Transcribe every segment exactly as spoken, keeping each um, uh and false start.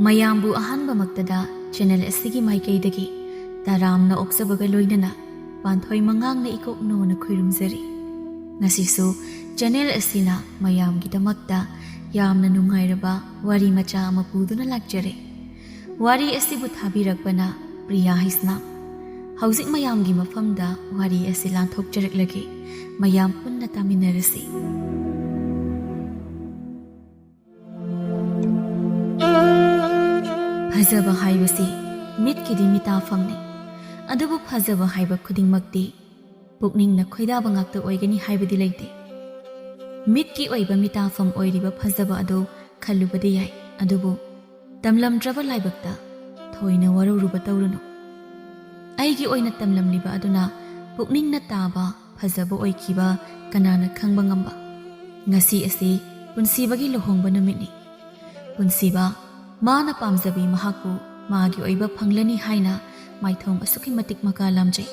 ꯃꯌꯥꯝꯕꯨ ꯑꯍꯥꯟꯕꯃꯛꯇꯗ ꯆꯦꯅꯦꯜ ꯑꯁꯤꯒꯤ ꯃꯥꯏꯀꯩꯗꯒꯤ ꯇꯔꯥꯝꯅ ꯑꯣꯛꯆꯕꯒ ꯂꯣꯏꯅꯅ ꯄꯥꯟꯊꯣꯏ ꯃꯉꯥꯡꯅ ꯏꯀꯣꯛꯅꯣꯅ ꯈꯨꯔꯨꯝꯖꯔꯤ꯫ ꯉꯁꯤꯁꯨ ꯆꯦꯅꯦꯜ ꯑꯁꯤꯅ ꯃꯌꯥꯝꯒꯤꯗꯃꯛꯇ ꯌꯥꯝꯅ ꯅꯨꯡꯉꯥꯏꯔꯕ ꯋꯥꯔꯤ ꯃꯆꯥ ꯑꯃ ꯄꯨꯗꯨꯅ ꯂꯥꯛꯆꯔꯦ꯫ ꯋꯥꯔꯤ ꯑꯁꯤꯕꯨ ꯊꯥꯕꯤꯔꯛꯄꯅ ꯄ꯭ꯔꯤꯌꯥ ꯍꯩꯁꯅꯥꯝ꯫ ꯍꯧꯖꯤꯛ ꯃꯌꯥꯝꯒꯤ ꯃꯐꯝꯗ ꯋꯥꯔꯤ ꯑꯁꯤ ꯂꯥꯟꯊꯣꯛꯆꯔꯛꯂꯒꯦ꯫ ꯃꯌꯥꯝ ꯄꯨꯟꯅ ꯇꯥꯃꯤꯟꯅꯔꯁꯤ꯫ ꯐꯖꯕ ꯍꯥꯏꯕꯁꯤ ꯃꯤꯠꯀꯤꯗꯤ ꯃꯤꯇꯥꯐꯝꯅꯤ꯫ ꯑꯗꯨꯕꯨ ꯐꯖꯕ ꯍꯥꯏꯕ ꯈꯨꯗꯤꯡꯃꯛꯇꯤ ꯄꯨꯛꯅꯤꯡꯅ ꯈꯣꯏꯗꯥꯕ ꯉꯥꯛꯇ ꯑꯣꯏꯒꯅꯤ ꯍꯥꯏꯕꯗꯤ ꯂꯩꯇꯦ꯫ ꯃꯤꯠꯀꯤ ꯑꯣꯏꯕ ꯃꯤꯇꯥꯐꯝ ꯑꯣꯏꯔꯤꯕ ꯐꯖꯕ ꯑꯗꯨ ꯈꯜꯂꯨꯕꯗꯤ ꯌꯥꯏ, ꯑꯗꯨꯕꯨ ꯇꯝꯂꯝꯗ꯭ꯔꯕ ꯂꯥꯏꯕꯛꯇ ꯊꯣꯏꯅ ꯋꯥꯔꯧꯔꯨꯕ ꯇꯧꯔꯨꯅꯨ꯫ ꯑꯩꯒꯤ ꯑꯣꯏꯅ ꯇꯝꯂꯝꯂꯤꯕ ꯑꯗꯨꯅ ꯄꯨꯛꯅꯤꯡꯅ ꯇꯥꯕ ꯐꯖꯕ ꯑꯣꯏꯈꯤꯕ ꯀꯅꯥꯅ ꯈꯪꯕ ꯉꯝꯕ? ꯉꯁꯤ ꯑꯁꯤ ꯄꯨꯟꯁꯤꯕꯒꯤ ꯂꯨꯍꯣꯡꯕ ꯅꯨꯃꯤꯠꯅꯤ꯫ ꯄꯨꯟꯁꯤꯕ, ꯃꯥꯅ ꯄꯥꯝꯖꯕꯤ ꯃꯍꯥꯛꯄꯨ ꯃꯥꯒꯤ ꯑꯣꯏꯕ ꯐꯪꯂꯅꯤ ꯍꯥꯏꯅ ꯃꯥꯏꯊꯣꯡ ꯑꯁꯨꯛꯀꯤ ꯃꯇꯤꯛ ꯃꯀꯥ ꯂꯥꯝꯖꯩ꯫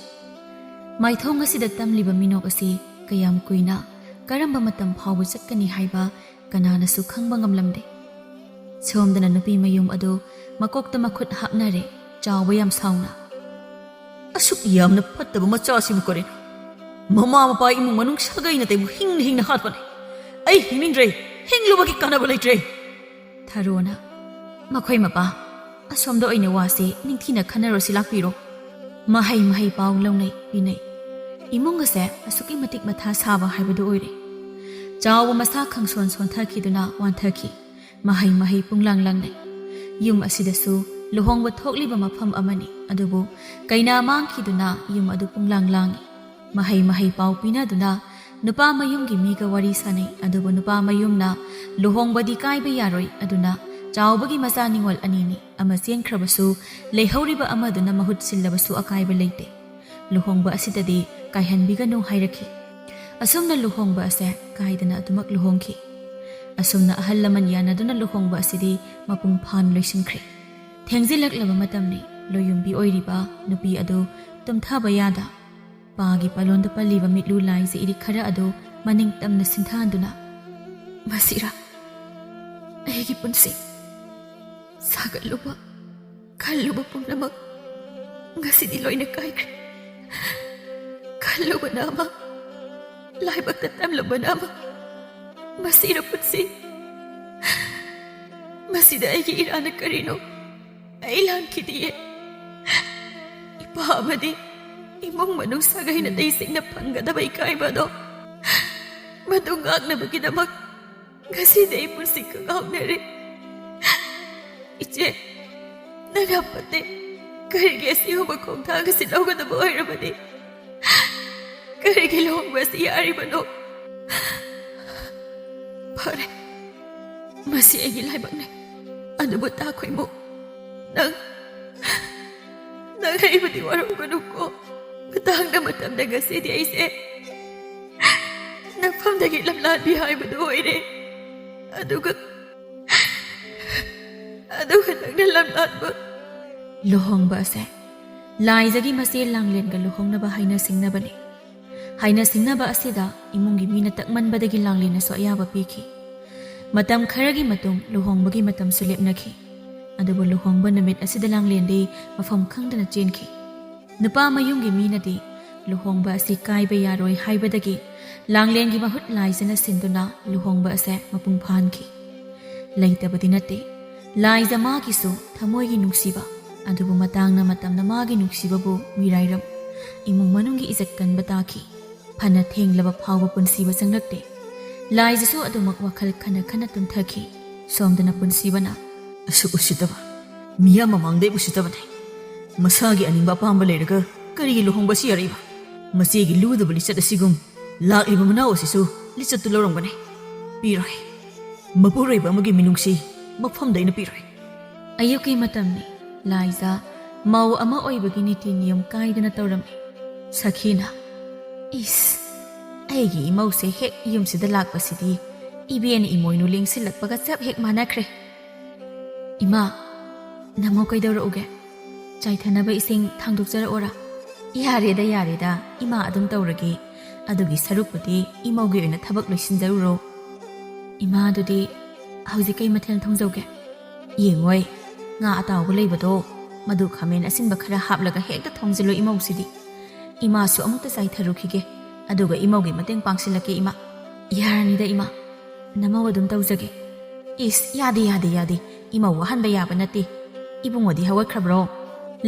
ꯃꯥꯏꯊꯣꯡ ꯑꯁꯤꯗ ꯇꯝꯂꯤꯕ ꯃꯤꯅꯣꯛ ꯑꯁꯤ ꯀꯌꯥꯝ ꯀꯨꯏꯅ, ꯀꯔꯝꯕ ꯃꯇꯝ ꯐꯥꯎꯕ ꯆꯠꯀꯅꯤ ꯍꯥꯏꯕ ꯀꯅꯥꯅꯁꯨ ꯈꯪꯕ ꯉꯝꯂꯝꯗꯦ꯫ ꯁꯣꯝꯗꯅ ꯅꯨꯄꯤ ꯃꯌꯨꯝ ꯑꯗꯨ ꯃꯀꯣꯛꯇ ꯃꯈꯨꯠ ꯍꯥꯞꯅꯔꯦ, ꯆꯥꯎꯕ ꯌꯥꯝ ꯁꯥꯎꯅ꯫ "ꯑꯁꯨꯛ ꯌꯥꯝꯅ ꯐꯠꯇꯕ ꯃꯆꯥꯁꯤꯕꯨ ꯀꯔꯤꯅꯣ? ꯃꯃꯥ ꯃꯄꯥ, ꯏꯃꯨꯡ ꯃꯅꯨꯡ, ꯁꯥꯒꯩ ꯅꯥꯇꯩꯕꯨ ꯍꯤꯡꯅ ꯍꯤꯡꯅ ꯍꯥꯠꯄꯅꯦ꯫ ꯑꯩ ꯍꯤꯡꯅꯤꯡꯗ꯭ꯔꯦ, ꯍꯤꯡꯂꯨꯕꯒꯤ ꯀꯥꯟꯅꯕ ꯂꯩꯇ꯭ꯔꯦ꯫" ꯊꯔꯣꯅ, "ꯃꯈꯣꯏ ꯃꯄꯥ, ꯑꯁꯣꯝꯗ ꯑꯣꯏꯅ ꯋꯥꯁꯦ ꯅꯤꯡꯊꯤꯅ ꯈꯟꯅꯔꯣꯁꯤ, ꯂꯥꯛꯄꯤꯔꯣ꯫" ꯃꯍꯩ ꯃꯍꯩ ꯄꯥꯎ ꯂꯧꯅꯩ ꯄꯤꯅꯩ꯫ ꯏꯃꯨꯡ ꯑꯁꯦ ꯑꯁꯨꯛꯀꯤ ꯃꯇꯤꯛ ꯃꯊꯥ ꯁꯥꯕ ꯍꯥꯏꯕꯗꯨ ꯑꯣꯏꯔꯦ꯫ ꯆꯥꯎꯕ ꯃꯁꯥ ꯈꯪꯁꯣꯟ ꯁꯣꯟꯊꯈꯤꯗꯨꯅ ꯋꯥꯟꯊꯈꯤ꯫ ꯃꯍꯩ ꯃꯍꯩ ꯄꯨꯡꯂꯥꯡ ꯂꯥꯡꯅꯩ꯫ ꯌꯨꯝ ꯑꯁꯤꯗꯁꯨ ꯂꯨꯍꯣꯡꯕ ꯊꯣꯛꯂꯤꯕ ꯃꯐꯝ ꯑꯃꯅꯤ, ꯑꯗꯨꯕꯨ ꯀꯩꯅꯥ ꯃꯥꯡꯈꯤꯗꯨꯅ ꯌꯨꯝ ꯑꯗꯨ ꯄꯨꯡꯂꯥꯡ ꯂꯥꯡꯏ꯫ ꯃꯍꯩ ꯃꯍꯩ ꯄꯥꯎ ꯄꯤꯅꯗꯨꯅ ꯅꯨꯄꯥ ꯃꯌꯨꯝꯒꯤ ꯃꯤꯒ ꯋꯥꯔꯤ ꯁꯥꯅꯩ, ꯑꯗꯨꯕꯨ ꯅꯨꯄꯥ ꯃꯌꯨꯝꯅ ꯂꯨꯍꯣꯡꯕꯗꯤ ꯀꯥꯏꯕ ꯌꯥꯔꯣꯏ, ꯑꯗꯨꯅ ꯆꯥꯎꯕꯒꯤ ꯃꯆꯥ ꯅꯤꯉꯣꯜ ꯑꯅꯤꯅꯤ, ꯑꯃ ꯆꯦꯟꯈ꯭ꯔꯕꯁꯨ ꯂꯩꯍꯧꯔꯤꯕ ꯑꯃꯗꯨꯅ ꯃꯍꯨꯠ ꯁꯤꯜꯂꯕꯁꯨ ꯑꯀꯥꯏꯕ ꯂꯩꯇꯦ꯫ ꯂꯨꯍꯣꯡꯕ ꯑꯁꯤꯗꯗꯤ ꯀꯥꯏꯍꯟꯕꯤꯒꯅꯨ ꯍꯥꯏꯔꯛꯈꯤ꯫ ꯑꯁꯨꯝꯅ ꯂꯨꯍꯣꯡꯕ ꯑꯁꯦ ꯀꯥꯏꯗꯅ ꯑꯗꯨꯃꯛ ꯂꯨꯍꯣꯡꯈꯤ꯫ ꯑꯁꯨꯝꯅ ꯑꯍꯜ ꯂꯃꯟ ꯌꯥꯅꯗꯨꯅ ꯂꯨꯍꯣꯡꯕ ꯑꯁꯤꯗꯤ ꯃꯄꯨꯡ ꯐꯥꯅ ꯂꯣꯏꯁꯤꯟꯈ꯭ꯔꯦ꯫ ꯊꯦꯡꯖꯤꯜꯂꯛꯂꯕ ꯃꯇꯝꯅꯤ꯫ ꯂꯣꯌꯨꯝꯕꯤ ꯑꯣꯏꯔꯤꯕ ꯅꯨꯄꯤ ꯑꯗꯨ ꯇꯨꯝꯊꯕ ꯌꯥꯗ ꯄꯥꯒꯤ ꯄꯥꯂꯣꯟꯗ ꯄꯜꯂꯤꯕ ꯃꯤꯠꯂꯨ ꯂꯥꯏꯖ ꯏꯔꯤꯛ ꯈꯔ ꯑꯗꯨ ꯃꯅꯤꯡ ꯇꯝꯅ ꯁꯤꯟꯊꯍꯟꯗꯨꯅ, "ꯃꯁꯤꯔꯥ ꯑꯩꯒꯤ ꯄꯨꯟꯁꯤ? ꯁꯥꯒꯠꯂꯨꯕ, ꯈꯜꯂꯨꯕ ꯄꯨꯝꯅꯃꯛ ꯉꯁꯤꯗꯤ ꯂꯣꯏꯅ ꯀꯥꯏꯈ꯭ꯔꯦ꯫ ꯈꯜꯂꯨꯕꯅ ꯑꯃ, ꯂꯥꯏꯕꯛꯇ ꯇꯝꯂꯝꯕꯅ ꯑꯃ꯫ ꯃꯁꯤꯔ ꯄꯨꯟꯁꯤ? ꯃꯁꯤꯗ ꯑꯩꯒꯤ ꯏꯔꯥꯟꯅ ꯀꯔꯤꯅꯣ? ꯑꯩ ꯂꯥꯟꯈꯤꯗꯤꯌꯦ꯫ ꯏꯄꯥ ꯑꯃꯗꯤ ꯏꯃꯨꯡ ꯃꯅꯨꯡ ꯁꯥꯒꯩ ꯅꯥꯇꯩꯁꯤꯡꯅ ꯐꯪꯒꯗꯕ ꯏꯀꯥꯏꯕ ꯑꯗꯣ, ꯃꯗꯨ ꯉꯥꯛꯅꯕꯒꯤꯗꯃꯛ ꯉꯁꯤꯗꯤ ꯑꯩ ꯄꯨꯟꯁꯤ ꯀꯉꯥꯎꯅꯔꯦ꯫ ꯏꯆꯦ, ꯅꯪ ꯌꯥꯝ ꯐꯠꯇꯦ꯫ ꯀꯔꯤꯒꯤ ꯑꯁꯤꯒꯨꯝꯕ ꯈꯣꯡꯊꯥꯡ ꯑꯁꯤ ꯂꯧꯒꯗꯕ ꯑꯣꯏꯔꯕꯗꯤ? ꯀꯔꯤꯒꯤ ꯂꯨꯍꯣꯡꯕ ꯑꯁꯤ ꯌꯥꯔꯤꯕꯅꯣ? ꯐꯔꯦ, ꯃꯁꯤ ꯑꯩꯒꯤ ꯂꯥꯏꯕꯛꯅꯤ꯫ ꯑꯗꯨꯕꯨ ꯇꯥ ꯈꯣꯏꯃꯨ, ꯅꯪ, ꯅꯪ ꯑꯩꯕꯨꯗꯤ ꯋꯥꯔꯧꯒꯅꯨꯀꯣ꯫ ꯃꯇꯥꯡꯗ ꯃꯇꯝꯗ ꯉꯁꯤꯗꯤ ꯑꯩꯁꯦ ꯅꯐꯝꯗꯒꯤ ꯂꯝꯂꯥꯟꯕꯤ ꯍꯥꯏꯕꯗꯨ ꯑꯣꯏꯔꯦ꯫ ꯑꯗꯨꯒ, ꯑꯗꯨꯒ ꯅꯪꯅ ꯂꯝꯂꯥꯟꯕ꯫ ꯂꯨꯍꯣꯡꯕ ꯑꯁꯦ ꯂꯥꯏꯖꯒꯤ ꯃꯆꯦ ꯂꯥꯡꯂꯦꯟꯒ ꯂꯨꯍꯣꯡꯅꯕ ꯍꯥꯏꯅ ꯁꯤꯡꯅꯕꯅꯤ꯫ ꯍꯥꯏꯅ ꯁꯤꯡꯅꯕ ꯑꯁꯤꯗ ꯏꯃꯨꯡꯒꯤ ꯃꯤꯅ ꯇꯛꯃꯟꯕꯗꯒꯤ ꯂꯥꯡꯂꯦꯟꯅꯁꯨ ꯑꯌꯥꯕ ꯄꯤꯈꯤ꯫ ꯃꯇꯝ ꯈꯔꯒꯤ ꯃꯇꯨꯡ ꯂꯨꯍꯣꯡꯕꯒꯤ ꯃꯇꯝꯁꯨ ꯂꯦꯞꯅꯈꯤ꯫ ꯑꯗꯨꯕꯨ ꯂꯨꯍꯣꯡꯕ ꯅꯨꯃꯤꯠ ꯑꯁꯤꯗ ꯂꯥꯡꯂꯦꯟꯗꯤ ꯃꯐꯝ ꯈꯪꯗꯅ ꯆꯦꯟꯈꯤ꯫ ꯅꯨꯄꯥ ꯃꯌꯨꯝꯒꯤ ꯃꯤꯅꯗꯤ ꯂꯨꯍꯣꯡꯕ ꯑꯁꯤ ꯀꯥꯏꯕ ꯌꯥꯔꯣꯏ ꯍꯥꯏꯕꯗꯒꯤ ꯂꯥꯡꯂꯦꯟꯒꯤ ꯃꯍꯨꯠ ꯂꯥꯏꯖꯅ ꯁꯤꯟꯗꯨꯅ ꯂꯨꯍꯣꯡꯕ ꯑꯁꯦ ꯃꯄꯨꯡ ꯐꯥꯍꯟꯈꯤ꯫ ꯂꯩꯇꯕꯗꯤ ꯅꯠꯇꯦ, ꯂꯥꯏꯖ ꯃꯥꯒꯤꯁꯨ ꯊꯃꯣꯏꯒꯤ ꯅꯨꯡꯁꯤꯕ, ꯑꯗꯨꯕꯨ ꯃꯇꯥꯡꯅ ꯃꯇꯝꯅ ꯃꯥꯒꯤ ꯅꯨꯡꯁꯤꯕꯕꯨ ꯃꯤꯔꯥꯏꯔꯝ, ꯏꯃꯨꯡ ꯃꯅꯨꯡꯒꯤ ꯏꯖꯠ ꯀꯟꯕ ꯇꯥꯈꯤ꯫ ꯐꯅ ꯊꯦꯡꯂꯕ ꯐꯥꯎꯕ ꯄꯨꯟꯁꯤꯕ ꯆꯪꯂꯛꯇꯦ꯫ ꯂꯥꯏꯖꯁꯨ ꯑꯗꯨꯃꯛ ꯋꯥꯈꯜ ꯈꯟꯅ ꯈꯟꯅ ꯇꯨꯝꯊꯈꯤ꯫ ꯁꯣꯝꯗꯅ ꯄꯨꯟꯁꯤꯕꯅ, "ꯑꯁꯨꯛ ꯎꯁꯤꯠꯇꯕ, ꯃꯤꯌꯥꯝ ꯃꯃꯥꯡꯗ ꯑꯩꯕꯨ ꯎꯁꯤꯠꯇꯕꯅꯦ꯫ ꯃꯁꯥꯒꯤ ꯑꯅꯤꯡꯕ ꯑꯄꯥꯝꯕ ꯂꯩꯔꯒ ꯀꯔꯤꯒꯤ ꯂꯨꯍꯣꯡꯕ ꯑꯁꯤ ꯌꯥꯔꯛꯏꯕ? ꯃꯆꯦꯒꯤ ꯂꯨꯗꯕ ꯂꯤꯆꯠ ꯑꯁꯤꯒꯨꯝ ꯂꯥꯛꯂꯤꯕ ꯃꯅꯥꯎ ꯑꯁꯤꯁꯨ ꯂꯤꯆꯠꯇꯨ ꯂꯧꯔꯝꯒꯅꯤ꯫ ꯄꯤꯔꯣꯏ꯫ ꯃꯄꯨꯔꯣꯏꯕ ꯑꯃꯒꯤ ꯃꯤꯅꯨꯡꯁꯤ ꯃꯐꯝꯗ ꯑꯩꯅ ꯄꯤꯔꯣꯏ"꯫ ꯑꯌꯨꯛꯀꯤ ꯃꯇꯝꯅꯤ꯫ ꯂꯥꯏꯖ ꯃꯧ ꯑꯃ ꯑꯣꯏꯕꯒꯤ ꯅꯤꯇꯤ ꯅꯤꯌꯝ ꯀꯥꯏꯗꯅ ꯇꯧꯔꯝꯃꯤ꯫ ꯁꯈꯤꯅ, "ꯏꯁ, ꯑꯩꯒꯤ ꯏꯃꯧꯁꯦ ꯍꯦꯛ ꯌꯨꯝꯁꯤꯗ ꯂꯥꯛꯄꯁꯤꯗꯤ ꯏꯕꯦꯟ ꯏꯃꯣꯏꯅꯨ ꯂꯦꯡꯁꯤꯜꯂꯛꯄꯒ ꯆꯞ ꯍꯦꯛ ꯃꯥꯟꯅꯈ꯭ꯔꯦ꯫ ꯏꯃꯥ, ꯅꯃꯧ ꯀꯩꯗꯧꯔꯛꯎꯒꯦ? ꯆꯥꯏꯊꯅꯕ ꯏꯁꯤꯡ ꯊꯥꯡꯗꯣꯛꯆꯔꯛꯑꯣꯔꯥ?" "ꯌꯥꯔꯦꯗ, ꯌꯥꯔꯦꯗ, ꯏꯃꯥ ꯑꯗꯨꯝ ꯇꯧꯔꯒꯦ꯫ ꯑꯗꯨꯒꯤ ꯁꯔꯨꯛꯄꯨꯗꯤ ꯏꯃꯧꯒꯤ ꯑꯣꯏꯅ ꯊꯕꯛ ꯂꯣꯏꯁꯤꯟꯖꯔꯨꯔꯣ꯫ ꯏꯃꯥꯗꯨꯗꯤ ꯍꯧꯖꯤꯛ ꯀꯩ ꯃꯊꯦꯜ ꯊꯣꯡꯖꯧꯒꯦ? ꯌꯦꯡꯉꯣꯏ, ꯉꯥ ꯑꯇꯥꯎꯕ ꯂꯩꯕꯗꯣ, ꯃꯗꯨ ꯈꯥꯃꯦꯟ ꯑꯁꯤꯟꯕ ꯈꯔ ꯍꯥꯞꯂꯒ ꯍꯦꯛꯇ ꯊꯣꯡꯖꯤꯜꯂꯣ ꯏꯃꯧꯁꯤꯗꯤ꯫ ꯏꯃꯥꯁꯨ ꯑꯃꯨꯛꯇ ꯆꯥꯏꯊꯔꯨꯈꯤꯒꯦ, ꯑꯗꯨꯒ ꯏꯃꯧꯒꯤ ꯃꯇꯦꯡ ꯄꯥꯡꯁꯤꯜꯂꯛꯀꯦ ꯏꯃꯥ꯫" "ꯌꯥꯔꯅꯤꯗ ꯏꯃꯥ, ꯅꯃꯧ ꯑꯗꯨꯝ ꯇꯧꯖꯒꯦ꯫" "ꯏꯁ, ꯌꯥꯗꯦ, ꯌꯥꯗꯦ, ꯌꯥꯗꯦ꯫ ꯏꯃꯧ ꯋꯥꯍꯟꯕ ꯌꯥꯕ ꯅꯠꯇꯦ꯫ ꯏꯕꯨꯡꯉꯣꯗꯤ ꯍꯧꯒꯠꯈ꯭ꯔꯕ꯭ꯔꯣ?"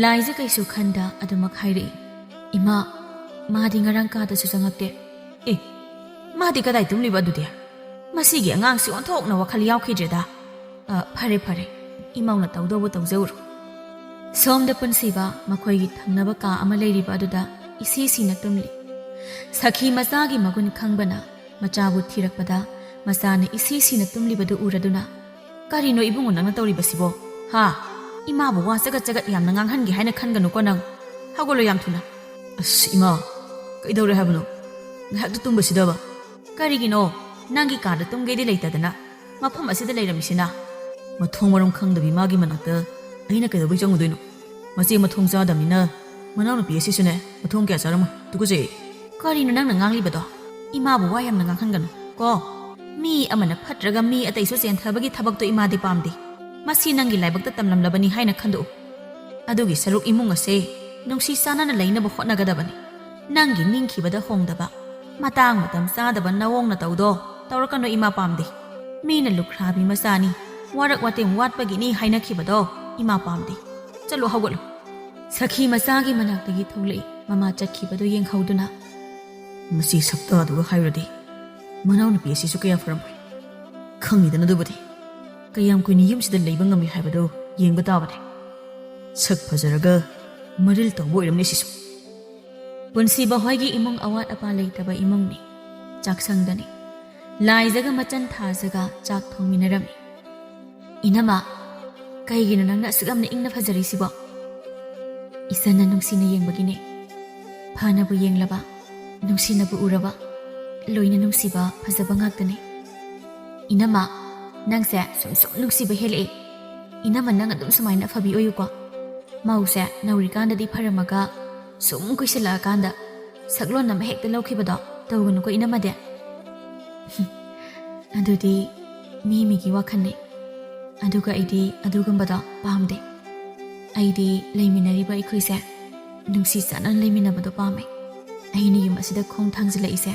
ꯂꯥꯏꯖ ꯀꯩꯁꯨ ꯈꯟꯗ ꯑꯗꯨꯃꯛ ꯍꯥꯏꯔꯛꯏ꯫ "ꯏꯃꯥ, ꯃꯥꯗꯤ ꯉꯔꯥꯡ ꯀꯥꯗꯁꯨ ꯆꯪꯉꯛꯇꯦ꯫" "ꯑꯦ, ꯃꯥꯗꯤ ꯀꯗꯥꯏ ꯇꯨꯝꯂꯤꯕ ꯑꯗꯨꯗꯤ? ꯃꯁꯤꯒꯤ ꯑꯉꯥꯡꯁꯤ ꯑꯣꯟꯊꯣꯛꯅ ꯋꯥꯈꯜ ꯌꯥꯎꯈꯤꯗ꯭ꯔꯦꯗ꯫" "ꯑ, ꯐꯔꯦ, ꯐꯔꯦ꯫" ꯏꯃꯧꯅ ꯇꯧꯗꯧꯕ ꯇꯧꯖꯧꯔꯣ꯫ ꯁꯣꯝꯗ ꯄꯨꯟꯁꯤꯕ ꯃꯈꯣꯏꯒꯤ ꯊꯪꯅꯕ ꯀꯥ ꯑꯃ ꯂꯩꯔꯤꯕ ꯑꯗꯨꯗ ꯏꯁꯤ ꯁꯤꯅ ꯇꯨꯝꯂꯤ꯫ ꯁꯈꯤ ꯃꯆꯥꯒꯤ ꯃꯒꯨꯟ ꯈꯪꯕꯅ ꯃꯆꯥꯕꯨ ꯊꯤꯔꯛꯄꯗ ꯃꯆꯥꯅ ꯏꯁꯤ ꯁꯤꯅ ꯇꯨꯝꯂꯤꯕꯗꯨ ꯎꯔꯗꯨꯅ, "ꯀꯔꯤꯅꯣ ꯏꯕꯨꯡꯉꯣ ꯅꯪꯅ ꯇꯧꯔꯤꯕꯁꯤꯕꯣ? ꯍꯥ? ꯏꯃꯥꯕꯨ ꯋꯥ ꯆꯒꯠ ꯆꯒꯠ ꯌꯥꯝꯅ ꯉꯥꯡꯍꯟꯒꯦ ꯍꯥꯏꯅ ꯈꯟꯒꯅꯨꯀꯣ ꯅꯪ꯫ ꯍꯧꯒꯠꯂꯣ ꯌꯥꯝ ꯊꯨꯅ꯫" "ꯑꯁ ꯏꯃꯥ, ꯀꯩꯗꯧꯔꯦ ꯍꯥꯏꯕꯅꯣ? ꯉꯥꯏꯍꯥꯛꯇ ꯇꯨꯝꯕꯁꯤꯗꯕ?" "ꯀꯔꯤꯒꯤꯅꯣ? ꯅꯪꯒꯤ ꯀꯥꯗ ꯇꯨꯝꯒꯦꯗꯤ ꯂꯩꯇꯗꯅ ꯃꯐꯝ ꯑꯁꯤꯗ ꯂꯩꯔꯝꯃꯤꯁꯤꯅ?" "ꯃꯊꯣꯡ ꯃꯔꯝ ꯈꯪꯗꯕꯤ ꯃꯥꯒꯤ ꯃꯅꯥꯛꯇ ꯑꯩꯅ ꯀꯩꯗꯧꯕꯩ ꯆꯪꯉꯨꯗꯣꯏꯅꯣ? ꯃꯆꯦ ꯃꯊꯣꯡ ꯆꯥꯗꯕꯅꯤꯅ ꯃꯅꯥꯎꯅꯨꯄꯤ ꯑꯁꯤꯁꯨꯅꯦ ꯃꯊꯣꯡ ꯀꯌꯥ ꯆꯥꯔꯝꯃꯣꯏ꯫ ꯇꯨꯀꯠꯆꯩ꯫" "ꯀꯔꯤꯅꯣ ꯅꯪꯅ ꯉꯥꯡꯂꯤꯕꯗꯣ? ꯏꯃꯥꯕꯨ ꯋꯥ ꯌꯥꯝꯅ ꯉꯥꯡꯍꯟꯒꯅꯨ ꯀꯣ꯫ ꯃꯤ ꯑꯃꯅ ꯐꯠꯇ꯭ꯔꯒ ꯃꯤ ꯑꯇꯩꯁꯨ ꯆꯦꯟꯊꯕꯒꯤ ꯊꯕꯛꯇꯣ ꯏꯃꯥꯗꯤ ꯄꯥꯝꯗꯦ꯫ ꯃꯁꯤ ꯅꯪꯒꯤ ꯂꯥꯏꯕꯛꯇ ꯇꯝꯂꯝꯂꯕꯅꯤ ꯍꯥꯏꯅ ꯈꯟꯗꯣꯛꯎ꯫ ꯑꯗꯨꯒꯤ ꯁꯔꯨꯛ ꯏꯃꯨꯡ ꯑꯁꯦ ꯅꯨꯡꯁꯤ ꯆꯥꯟꯅꯅ ꯂꯩꯅꯕ ꯍꯣꯠꯅꯒꯗꯕꯅꯤ꯫ ꯅꯪꯒꯤ ꯅꯤꯡꯈꯤꯕꯗ ꯍꯣꯡꯗꯕ, ꯃꯇꯥꯡ ꯃꯇꯝ ꯆꯥꯗꯕ ꯅꯑꯣꯡ ꯅꯇꯧꯗꯣ ꯇꯧꯔꯛꯀꯅꯨ ꯏꯃꯥ ꯄꯥꯝꯗꯦ꯫ ꯃꯤꯅ ꯂꯨꯈ꯭ꯔꯥꯕꯤ ꯃꯆꯥꯅꯤ, ꯋꯥꯔꯛ ꯋꯥꯇꯦꯝ ꯋꯥꯠꯄꯒꯤꯅꯤ ꯍꯥꯏꯅꯈꯤꯕꯗꯣ ꯏꯃꯥ ꯄꯥꯝꯗꯦ꯫ ꯆꯠꯂꯣ, ꯍꯧꯒꯠꯂꯣ꯫" ꯁꯈꯤ ꯃꯆꯥꯒꯤ ꯃꯅꯥꯛꯇꯒꯤ ꯊꯣꯛꯂꯛꯏ꯫ ꯃꯃꯥ ꯆꯠꯈꯤꯕꯗꯨ ꯌꯦꯡꯍꯧꯗꯨꯅ, "ꯃꯁꯤ ꯁꯛꯇꯥꯗꯨꯒ ꯍꯥꯏꯔꯨꯔꯗꯤ ꯃꯅꯥꯎꯅꯨꯄꯤ ꯑꯁꯤꯁꯨ ꯀꯌꯥ ꯐꯔꯝꯃꯣꯏ꯫ ꯈꯪꯉꯤꯗꯅ ꯑꯗꯨꯕꯨꯗꯤ꯫ ꯀꯌꯥꯝ ꯀꯨꯏꯅ ꯌꯨꯝꯁꯤꯗ ꯂꯩꯕ ꯉꯝꯃꯤ ꯍꯥꯏꯕꯗꯨ ꯌꯦꯡꯕ ꯇꯥꯕꯅꯤ꯫ ꯁꯛ ꯐꯖꯔꯒ ꯃꯔꯤꯜ ꯇꯧꯕ ꯑꯣꯏꯔꯝꯅꯤ ꯁꯤꯁꯨ꯫" ꯄꯨꯟꯁꯤꯕ ꯍꯣꯏꯒꯤ ꯏꯃꯨꯡ ꯑꯋꯥꯠ ꯑꯄꯥ ꯂꯩꯇꯕ ꯏꯃꯨꯡꯅꯤ꯫ ꯆꯥꯛꯁꯪꯗꯅꯤ꯫ ꯂꯥꯏꯖꯒ ꯃꯆꯟ ꯊꯥꯖꯒ ꯆꯥꯛ ꯊꯣꯡꯃꯤꯟꯅꯔꯝꯃꯤ꯫ "ꯏꯅꯝꯃ, ꯀꯩꯒꯤꯅꯣ ꯅꯪꯅ ꯑꯁꯨꯛ ꯌꯥꯝꯅ ꯏꯪꯅ ꯐꯖꯔꯤꯁꯤꯕꯣ?" "ꯏꯆꯟꯅ ꯅꯨꯡꯁꯤꯅ ꯌꯦꯡꯕꯒꯤꯅꯦ꯫ ꯐꯅꯕꯨ ꯌꯦꯡꯂꯕ, ꯅꯨꯡꯁꯤꯅꯕꯨ ꯎꯔꯕ, ꯂꯣꯏꯅ ꯅꯨꯡꯁꯤꯕ ꯐꯖꯕ ꯉꯥꯛꯇꯅꯦ꯫ ꯏꯅꯝꯃ, ꯅꯪꯁꯦ ꯁꯨꯝ ꯁꯨꯝ ꯅꯨꯡꯁꯤꯕ ꯍꯦꯜꯂꯛꯑꯦ꯫ ꯏꯅꯝꯃ, ꯅꯪ ꯑꯗꯨꯝ ꯁꯨꯃꯥꯏꯅ ꯑꯐꯕꯤ ꯑꯣꯏꯌꯨꯀꯣ꯫ ꯃꯧꯁꯦ ꯅꯧꯔꯤꯀꯥꯟꯗꯗꯤ ꯐꯔꯝꯃꯒ ꯁꯨꯝ ꯀꯨꯏꯁꯜꯂꯛꯑꯀꯥꯟꯗ ꯁꯛꯂꯣꯟ ꯑꯃ ꯍꯦꯛꯇ ꯂꯧꯈꯤꯕꯗꯣ ꯇꯧꯒꯅꯨꯀꯣ, ꯏꯅꯝꯃꯗꯤ꯫ ꯑꯗꯨꯗꯤ ꯃꯤ ꯃꯤꯒꯤ ꯋꯥꯈꯜꯅꯤ꯫ ꯑꯗꯨꯒ ꯑꯩꯗꯤ ꯑꯗꯨꯒꯨꯝꯕꯗꯣ ꯄꯥꯝꯗꯦ꯫ ꯑꯩꯗꯤ ꯂꯩꯃꯤꯟꯅꯔꯤꯕ ꯑꯩꯈꯣꯏꯁꯦ ꯅꯨꯡꯁꯤ ꯆꯥꯟꯅꯅ ꯂꯩꯃꯤꯟꯅꯕꯗꯣ ꯄꯥꯝꯃꯦ꯫ ꯑꯩꯅ ꯌꯨꯝ ꯑꯁꯤꯗ ꯈꯣꯡ ꯊꯥꯡꯖꯤꯜꯂꯛꯏꯁꯦ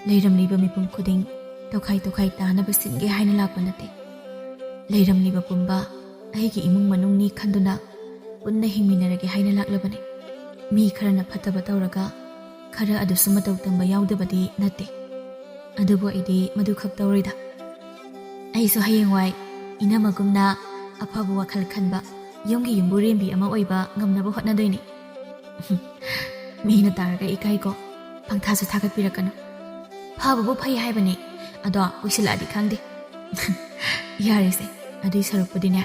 ꯂꯩꯔꯝꯂꯤꯕ ꯃꯤꯄꯨꯝ ꯈꯨꯗꯤꯡ ꯇꯣꯈꯥꯏ ꯇꯣꯈꯥꯏ ꯇꯥꯅꯕ ꯁꯤꯟꯒꯦ ꯍꯥꯏꯅ ꯂꯥꯛꯄ ꯅꯠꯇꯦ꯫ ꯂꯩꯔꯝꯂꯤꯕ ꯄꯨꯝꯕ ꯑꯩꯒꯤ ꯏꯃꯨꯡ ꯃꯅꯨꯡꯅꯤ ꯈꯟꯗꯨꯅ ꯄꯨꯟꯅ ꯍꯤꯡꯃꯤꯟꯅꯔꯒꯦ ꯍꯥꯏꯅ ꯂꯥꯛꯂꯕꯅꯤ꯫ ꯃꯤ ꯈꯔꯅ ꯐꯠꯇꯕ ꯇꯧꯔꯒ ꯈꯔ ꯑꯗꯨꯁꯨ ꯃꯇꯧ ꯇꯝꯕ ꯌꯥꯎꯗꯕꯗꯤ ꯅꯠꯇꯦ꯫ ꯑꯗꯨꯕꯨ ꯑꯩꯗꯤ ꯃꯗꯨꯈꯛ ꯇꯧꯔꯣꯏꯗ꯫ ꯑꯩꯁꯨ ꯍꯌꯦꯡꯋꯥꯏ ꯏꯅꯝꯃꯒꯨꯝꯅ ꯑꯐꯕ ꯋꯥꯈꯜ ꯈꯟꯕ, ꯌꯨꯝꯒꯤ ꯌꯨꯝꯕꯨꯔꯦꯝꯕꯤ ꯑꯃ ꯑꯣꯏꯕ ꯉꯝꯅꯕ ꯍꯣꯠꯅꯗꯣꯏꯅꯤ꯫ ꯃꯤꯅ ꯇꯥꯔꯒ ꯏꯀꯥꯏꯀꯣ, ꯄꯪꯊꯥꯁꯨ ꯊꯥꯒꯠꯄꯤꯔꯛꯀꯅꯨ꯫ ꯐꯕꯕꯨ ꯐꯩ ꯍꯥꯏꯕꯅꯤ, ꯑꯗꯣ ꯀꯨꯏꯁꯤꯜꯂꯛꯑꯗꯤ ꯈꯪꯗꯦ꯫ ꯌꯥꯔꯦꯁꯦ, ꯑꯗꯨꯏ ꯁꯔꯨꯛꯄꯨꯗꯤꯅꯦ,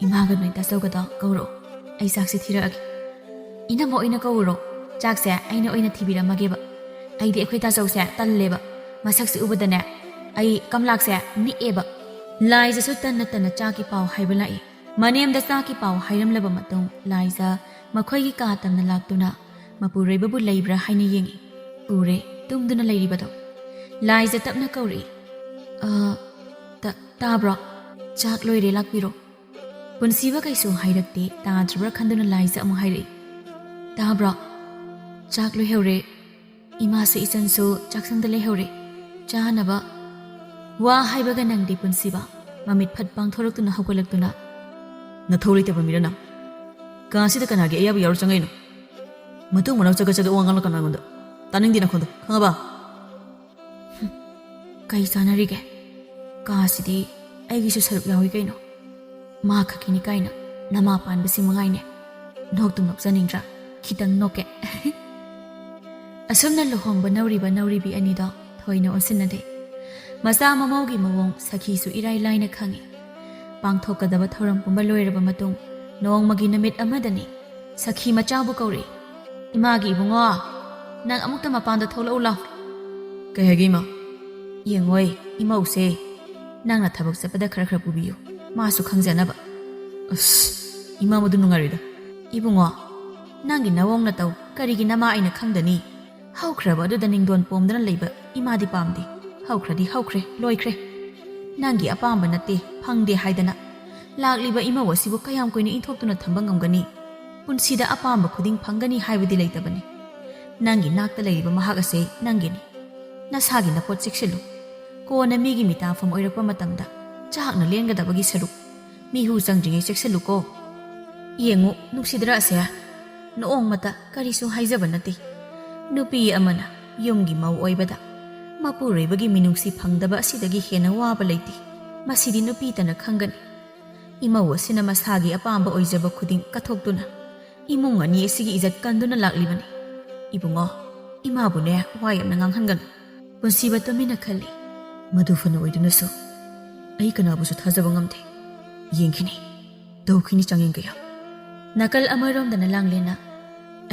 ꯏꯃꯥꯒ ꯅꯣꯏ ꯇꯥꯆꯧꯒꯗꯣ ꯀꯧꯔꯛꯑꯣ, ꯑꯩ ꯆꯥꯛꯁꯦ ꯊꯤꯔꯛꯑꯒꯦ꯫ ꯏꯅꯝꯃ ꯑꯣꯏꯅ ꯀꯧꯔꯣ, ꯆꯥꯛꯁꯦ ꯑꯩꯅ ꯑꯣꯏꯅ ꯊꯤꯕꯤꯔꯝꯃꯒꯦꯕ꯫ ꯑꯩꯗꯤ ꯑꯩꯈꯣꯏ ꯇꯥꯆꯧꯁꯦ ꯇꯜꯂꯦꯕ, ꯃꯁꯛꯁꯦ ꯎꯕꯗꯅꯦ ꯑꯩ ꯀꯝꯂꯥꯛꯁꯦ ꯅꯤꯛꯑꯦꯕ꯫ ꯂꯥꯏꯖꯁꯨ ꯇꯟꯅ ꯇꯟꯅ ꯆꯥꯛꯀꯤ ꯄꯥꯎ ꯍꯥꯏꯕ ꯂꯥꯛꯏ꯫ ꯃꯅꯦꯝꯗ ꯆꯥꯛꯀꯤ ꯄꯥꯎ ꯍꯥꯏꯔꯝꯂꯕ ꯃꯇꯨꯡ ꯂꯥꯏꯖ ꯃꯈꯣꯏꯒꯤ ꯀꯥ ꯇꯝꯅ ꯂꯥꯛꯇꯨꯅ ꯃꯄꯨꯔꯣꯏꯕꯕꯨ ꯂꯩꯕ꯭ꯔꯥ ꯍꯥꯏꯅ ꯌꯦꯡꯏ꯫ ꯎꯔꯦ, ꯇꯨꯝꯗꯨꯅ ꯂꯩꯔꯤꯕꯗꯣ꯫ ꯂꯥꯏꯖ ꯇꯞꯅ ꯀꯧꯔꯛꯏ, "ꯑ, ꯇ-, ꯇꯥꯕ꯭ꯔꯣ? ꯆꯥꯛ ꯂꯣꯏꯔꯦ, ꯂꯥꯛꯄꯤꯔꯣ꯫" ꯄꯨꯟꯁꯤꯕ ꯀꯩꯁꯨ ꯍꯥꯏꯔꯛꯇꯦ, ꯇꯥꯗ꯭ꯔꯕ꯭ꯔꯥ ꯈꯟꯗꯨꯅ ꯂꯥꯏꯖ ꯑꯃꯨꯛ ꯍꯥꯏꯔꯛꯏ, "ꯇꯥꯕ꯭ꯔꯣ? ꯆꯥꯛ ꯂꯣꯏꯍꯧꯔꯦ꯫ ꯏꯃꯥꯁꯨ ꯏꯆꯟꯁꯨ ꯆꯥꯛꯁꯪꯗ ꯂꯩꯍꯧꯔꯦ꯫ ꯆꯥꯅꯕ꯫" ꯋꯥ ꯍꯥꯏꯕꯒ ꯅꯪꯗꯦ ꯄꯨꯟꯁꯤꯕ꯫ ꯃꯃꯤꯠ ꯐꯠ ꯄꯥꯡꯊꯣꯔꯛꯇꯨꯅ ꯍꯧꯒꯠꯂꯛꯇꯨꯅ, "ꯅꯊꯧ ꯂꯩꯇꯕ ꯃꯤꯔ ꯅꯪ? ꯀꯥꯁꯤꯗ ꯀꯅꯥꯒꯤ ꯑꯌꯥꯕ ꯌꯥꯎꯔ ꯆꯪꯉꯛꯏꯅꯣ? ꯃꯇꯨꯡ ꯃꯅꯥꯎ ꯆꯒꯠ ꯆꯒꯠ ꯋꯥ ꯉꯥꯡꯂꯛꯀꯅꯨ ꯑꯩꯉꯣꯟꯗ꯫ ꯇꯥꯅꯤꯡꯗꯦ ꯅꯈꯣꯟꯗꯣ, ꯈꯪꯉꯕ?" "ꯀꯩ ꯆꯥꯟꯅꯔꯤꯒꯦ? ꯀꯥꯁꯤꯗꯤ ꯑꯩꯒꯤꯁꯨ ꯁꯔꯨꯛ ꯌꯥꯎꯏ ꯀꯩꯅꯣ꯫ ꯃꯥ ꯈꯛꯀꯤꯅꯤ ꯀꯥꯏꯅ ꯅꯃꯥ ꯄꯥꯟꯕꯁꯤ ꯃꯉꯥꯏꯅꯦ꯫ ꯅꯣꯛꯇꯨ ꯅꯣꯛꯆꯅꯤꯡꯗ꯭ꯔꯥ? ꯈꯤꯇꯪ ꯅꯣꯛꯀꯦ꯫" ꯑꯁꯨꯝꯅ ꯂꯨꯍꯣꯡꯕ ꯅꯧꯔꯤꯕ ꯅꯧꯔꯤꯕꯤ ꯑꯅꯤꯗꯣ ꯊꯣꯏꯅ ꯑꯣꯟꯁꯤꯟꯅꯗꯦ꯫ ꯃꯆꯥ ꯃꯃꯧꯒꯤ ꯃꯑꯣꯡ ꯁꯈꯤꯁꯨ ꯏꯔꯥꯏ ꯂꯥꯏꯅ ꯈꯪꯏ꯫ ꯄꯥꯡꯊꯣꯛꯀꯗꯕ ꯊꯧꯔꯝ ꯄꯨꯝꯕ ꯂꯣꯏꯔꯕ ꯃꯇꯨꯡ ꯅꯣꯡꯃꯒꯤ ꯅꯨꯃꯤꯠ ꯑꯃꯗꯅꯤ ꯁꯈꯤ ꯃꯆꯥꯕꯨ ꯀꯧꯔꯛꯏ, "ꯏꯃꯥꯒꯤ ꯏꯕꯨꯡꯉꯣ, ꯅꯪ ꯑꯃꯨꯛꯇ ꯃꯄꯥꯟꯗ ꯊꯣꯛꯂꯛꯎ ꯂꯥꯎ꯫" "ꯀꯩ ꯍꯥꯏꯒꯦ, ꯏꯃꯥ?" "ꯌꯦꯡꯉꯣꯏ, ꯏꯃꯧꯁꯦ ꯅꯪꯅ ꯊꯕꯛ ꯆꯠꯄꯗ ꯈꯔ ꯈꯔ ꯄꯨꯕꯤꯌꯨ, ꯃꯥꯁꯨ ꯈꯪꯖꯅꯕ꯫" "ꯑꯁ, ꯏꯃꯥ ꯃꯗꯨ ꯅꯨꯡꯉꯥꯏꯔꯣꯏꯗ꯫" "ꯏꯕꯨꯡꯉꯣ, ꯅꯪꯒꯤ ꯅꯋꯣꯡ ꯅꯇꯧ ꯀꯔꯤꯒꯤ ꯅꯃꯥ ꯑꯩꯅ ꯈꯪꯗꯅꯤ? ꯍꯧꯈ꯭ꯔꯕ ꯑꯗꯨꯗ ꯅꯤꯡꯗꯣꯟ ꯄꯣꯝꯗꯅ ꯂꯩꯕ ꯏꯃꯥꯗꯤ ꯄꯥꯝꯗꯦ꯫ ꯍꯧꯈ꯭ꯔꯗꯤ ꯍꯧꯈ꯭ꯔꯦ, ꯂꯣꯏꯈ꯭ꯔꯦ꯫ ꯅꯪꯒꯤ ꯑꯄꯥꯝꯕ ꯅꯠꯇꯦ, ꯐꯪꯗꯦ ꯍꯥꯏꯗꯅ ꯂꯥꯛꯂꯤꯕ ꯏꯃꯧ ꯑꯁꯤꯕꯨ ꯀꯌꯥꯝ ꯀꯨꯏꯅ ꯏꯟꯊꯣꯛꯇꯨꯅ ꯊꯝꯕ ꯉꯝꯒꯅꯤ? ꯄꯨꯟꯁꯤꯗ ꯑꯄꯥꯝꯕ ꯈꯨꯗꯤꯡ ꯐꯪꯒꯅꯤ ꯍꯥꯏꯕꯗꯤ ꯂꯩꯇꯕꯅꯤ꯫ ꯅꯪꯒꯤ ꯅꯥꯛꯇ ꯂꯩꯔꯤꯕ ꯃꯍꯥꯛ ꯑꯁꯦ ꯅꯪꯒꯤꯅꯤ꯫ ꯅꯁꯥꯒꯤ ꯅꯄꯣꯠ ꯆꯦꯛꯁꯤꯜꯂꯨ꯫ ꯀꯣꯟꯅ ꯃꯤꯒꯤ ꯃꯤꯇꯥꯐꯝ ꯑꯣꯏꯔꯛꯄ ꯃꯇꯝꯗ ꯆꯥꯛꯅ ꯂꯦꯟꯒꯗꯕꯒꯤ ꯁꯔꯨꯛ ꯃꯤꯍꯨ ꯆꯪꯗ꯭ꯔꯤꯉꯩ ꯆꯦꯛꯁꯤꯜꯂꯨꯀꯣ꯫ ꯌꯦꯡꯉꯨ, ꯅꯨꯡꯁꯤꯗ꯭ꯔꯥ ꯑꯁꯦ? ꯅꯣꯡꯃꯇ ꯀꯔꯤꯁꯨ ꯍꯥꯏꯖꯕ ꯅꯠꯇꯦ꯫ ꯅꯨꯄꯤ ꯑꯃꯅ ꯌꯨꯝꯒꯤ ꯃꯧ ꯑꯣꯏꯕꯗ ꯃꯄꯨꯔꯣꯏꯕꯒꯤ ꯃꯤꯅꯨꯡꯁꯤ ꯐꯪꯗꯕ ꯑꯁꯤꯗꯒꯤ ꯍꯦꯟꯅ ꯋꯥꯕ ꯂꯩꯇꯦ꯫ ꯃꯁꯤꯗꯤ ꯅꯨꯄꯤꯇꯅ ꯈꯪꯒꯅꯤ꯫ ꯏꯃꯧ ꯑꯁꯤꯅ ꯃꯁꯥꯒꯤ ꯑꯄꯥꯝꯕ ꯑꯣꯏꯖꯕ ꯈꯨꯗꯤꯡ ꯀꯠꯊꯣꯛꯇꯨꯅ ꯏꯃꯨꯡ ꯑꯅꯤ ꯑꯁꯤꯒꯤ ꯏꯖꯠ ꯀꯟꯗꯨꯅ ꯂꯥꯛꯂꯤꯕꯅꯤ꯫ ꯏꯕꯨꯡꯉꯣ, ꯏꯃꯥꯕꯨꯅꯦ ꯋꯥ ꯌꯥꯝꯅ ꯉꯥꯡꯍꯟꯒꯅꯨ꯫ ꯄꯨꯟꯁꯤꯕ ꯇꯨꯃꯤꯟꯅ ꯈꯜꯂꯤ꯫ ꯃꯗꯨ ꯐꯅ ꯑꯣꯏꯗꯨꯅꯁꯨ ꯑꯩ ꯀꯅꯥꯕꯨꯁꯨ ꯊꯥꯖꯕ ꯉꯝꯗꯦ꯫ ꯌꯦꯡꯈꯤꯅꯤ, ꯇꯧꯈꯤꯅꯤ ꯆꯥꯡꯌꯦꯡ ꯀꯌꯥ꯫ ꯅꯥꯀꯜ ꯑꯃꯔꯣꯝꯗꯅ ꯂꯥꯡꯂꯦꯟꯅ,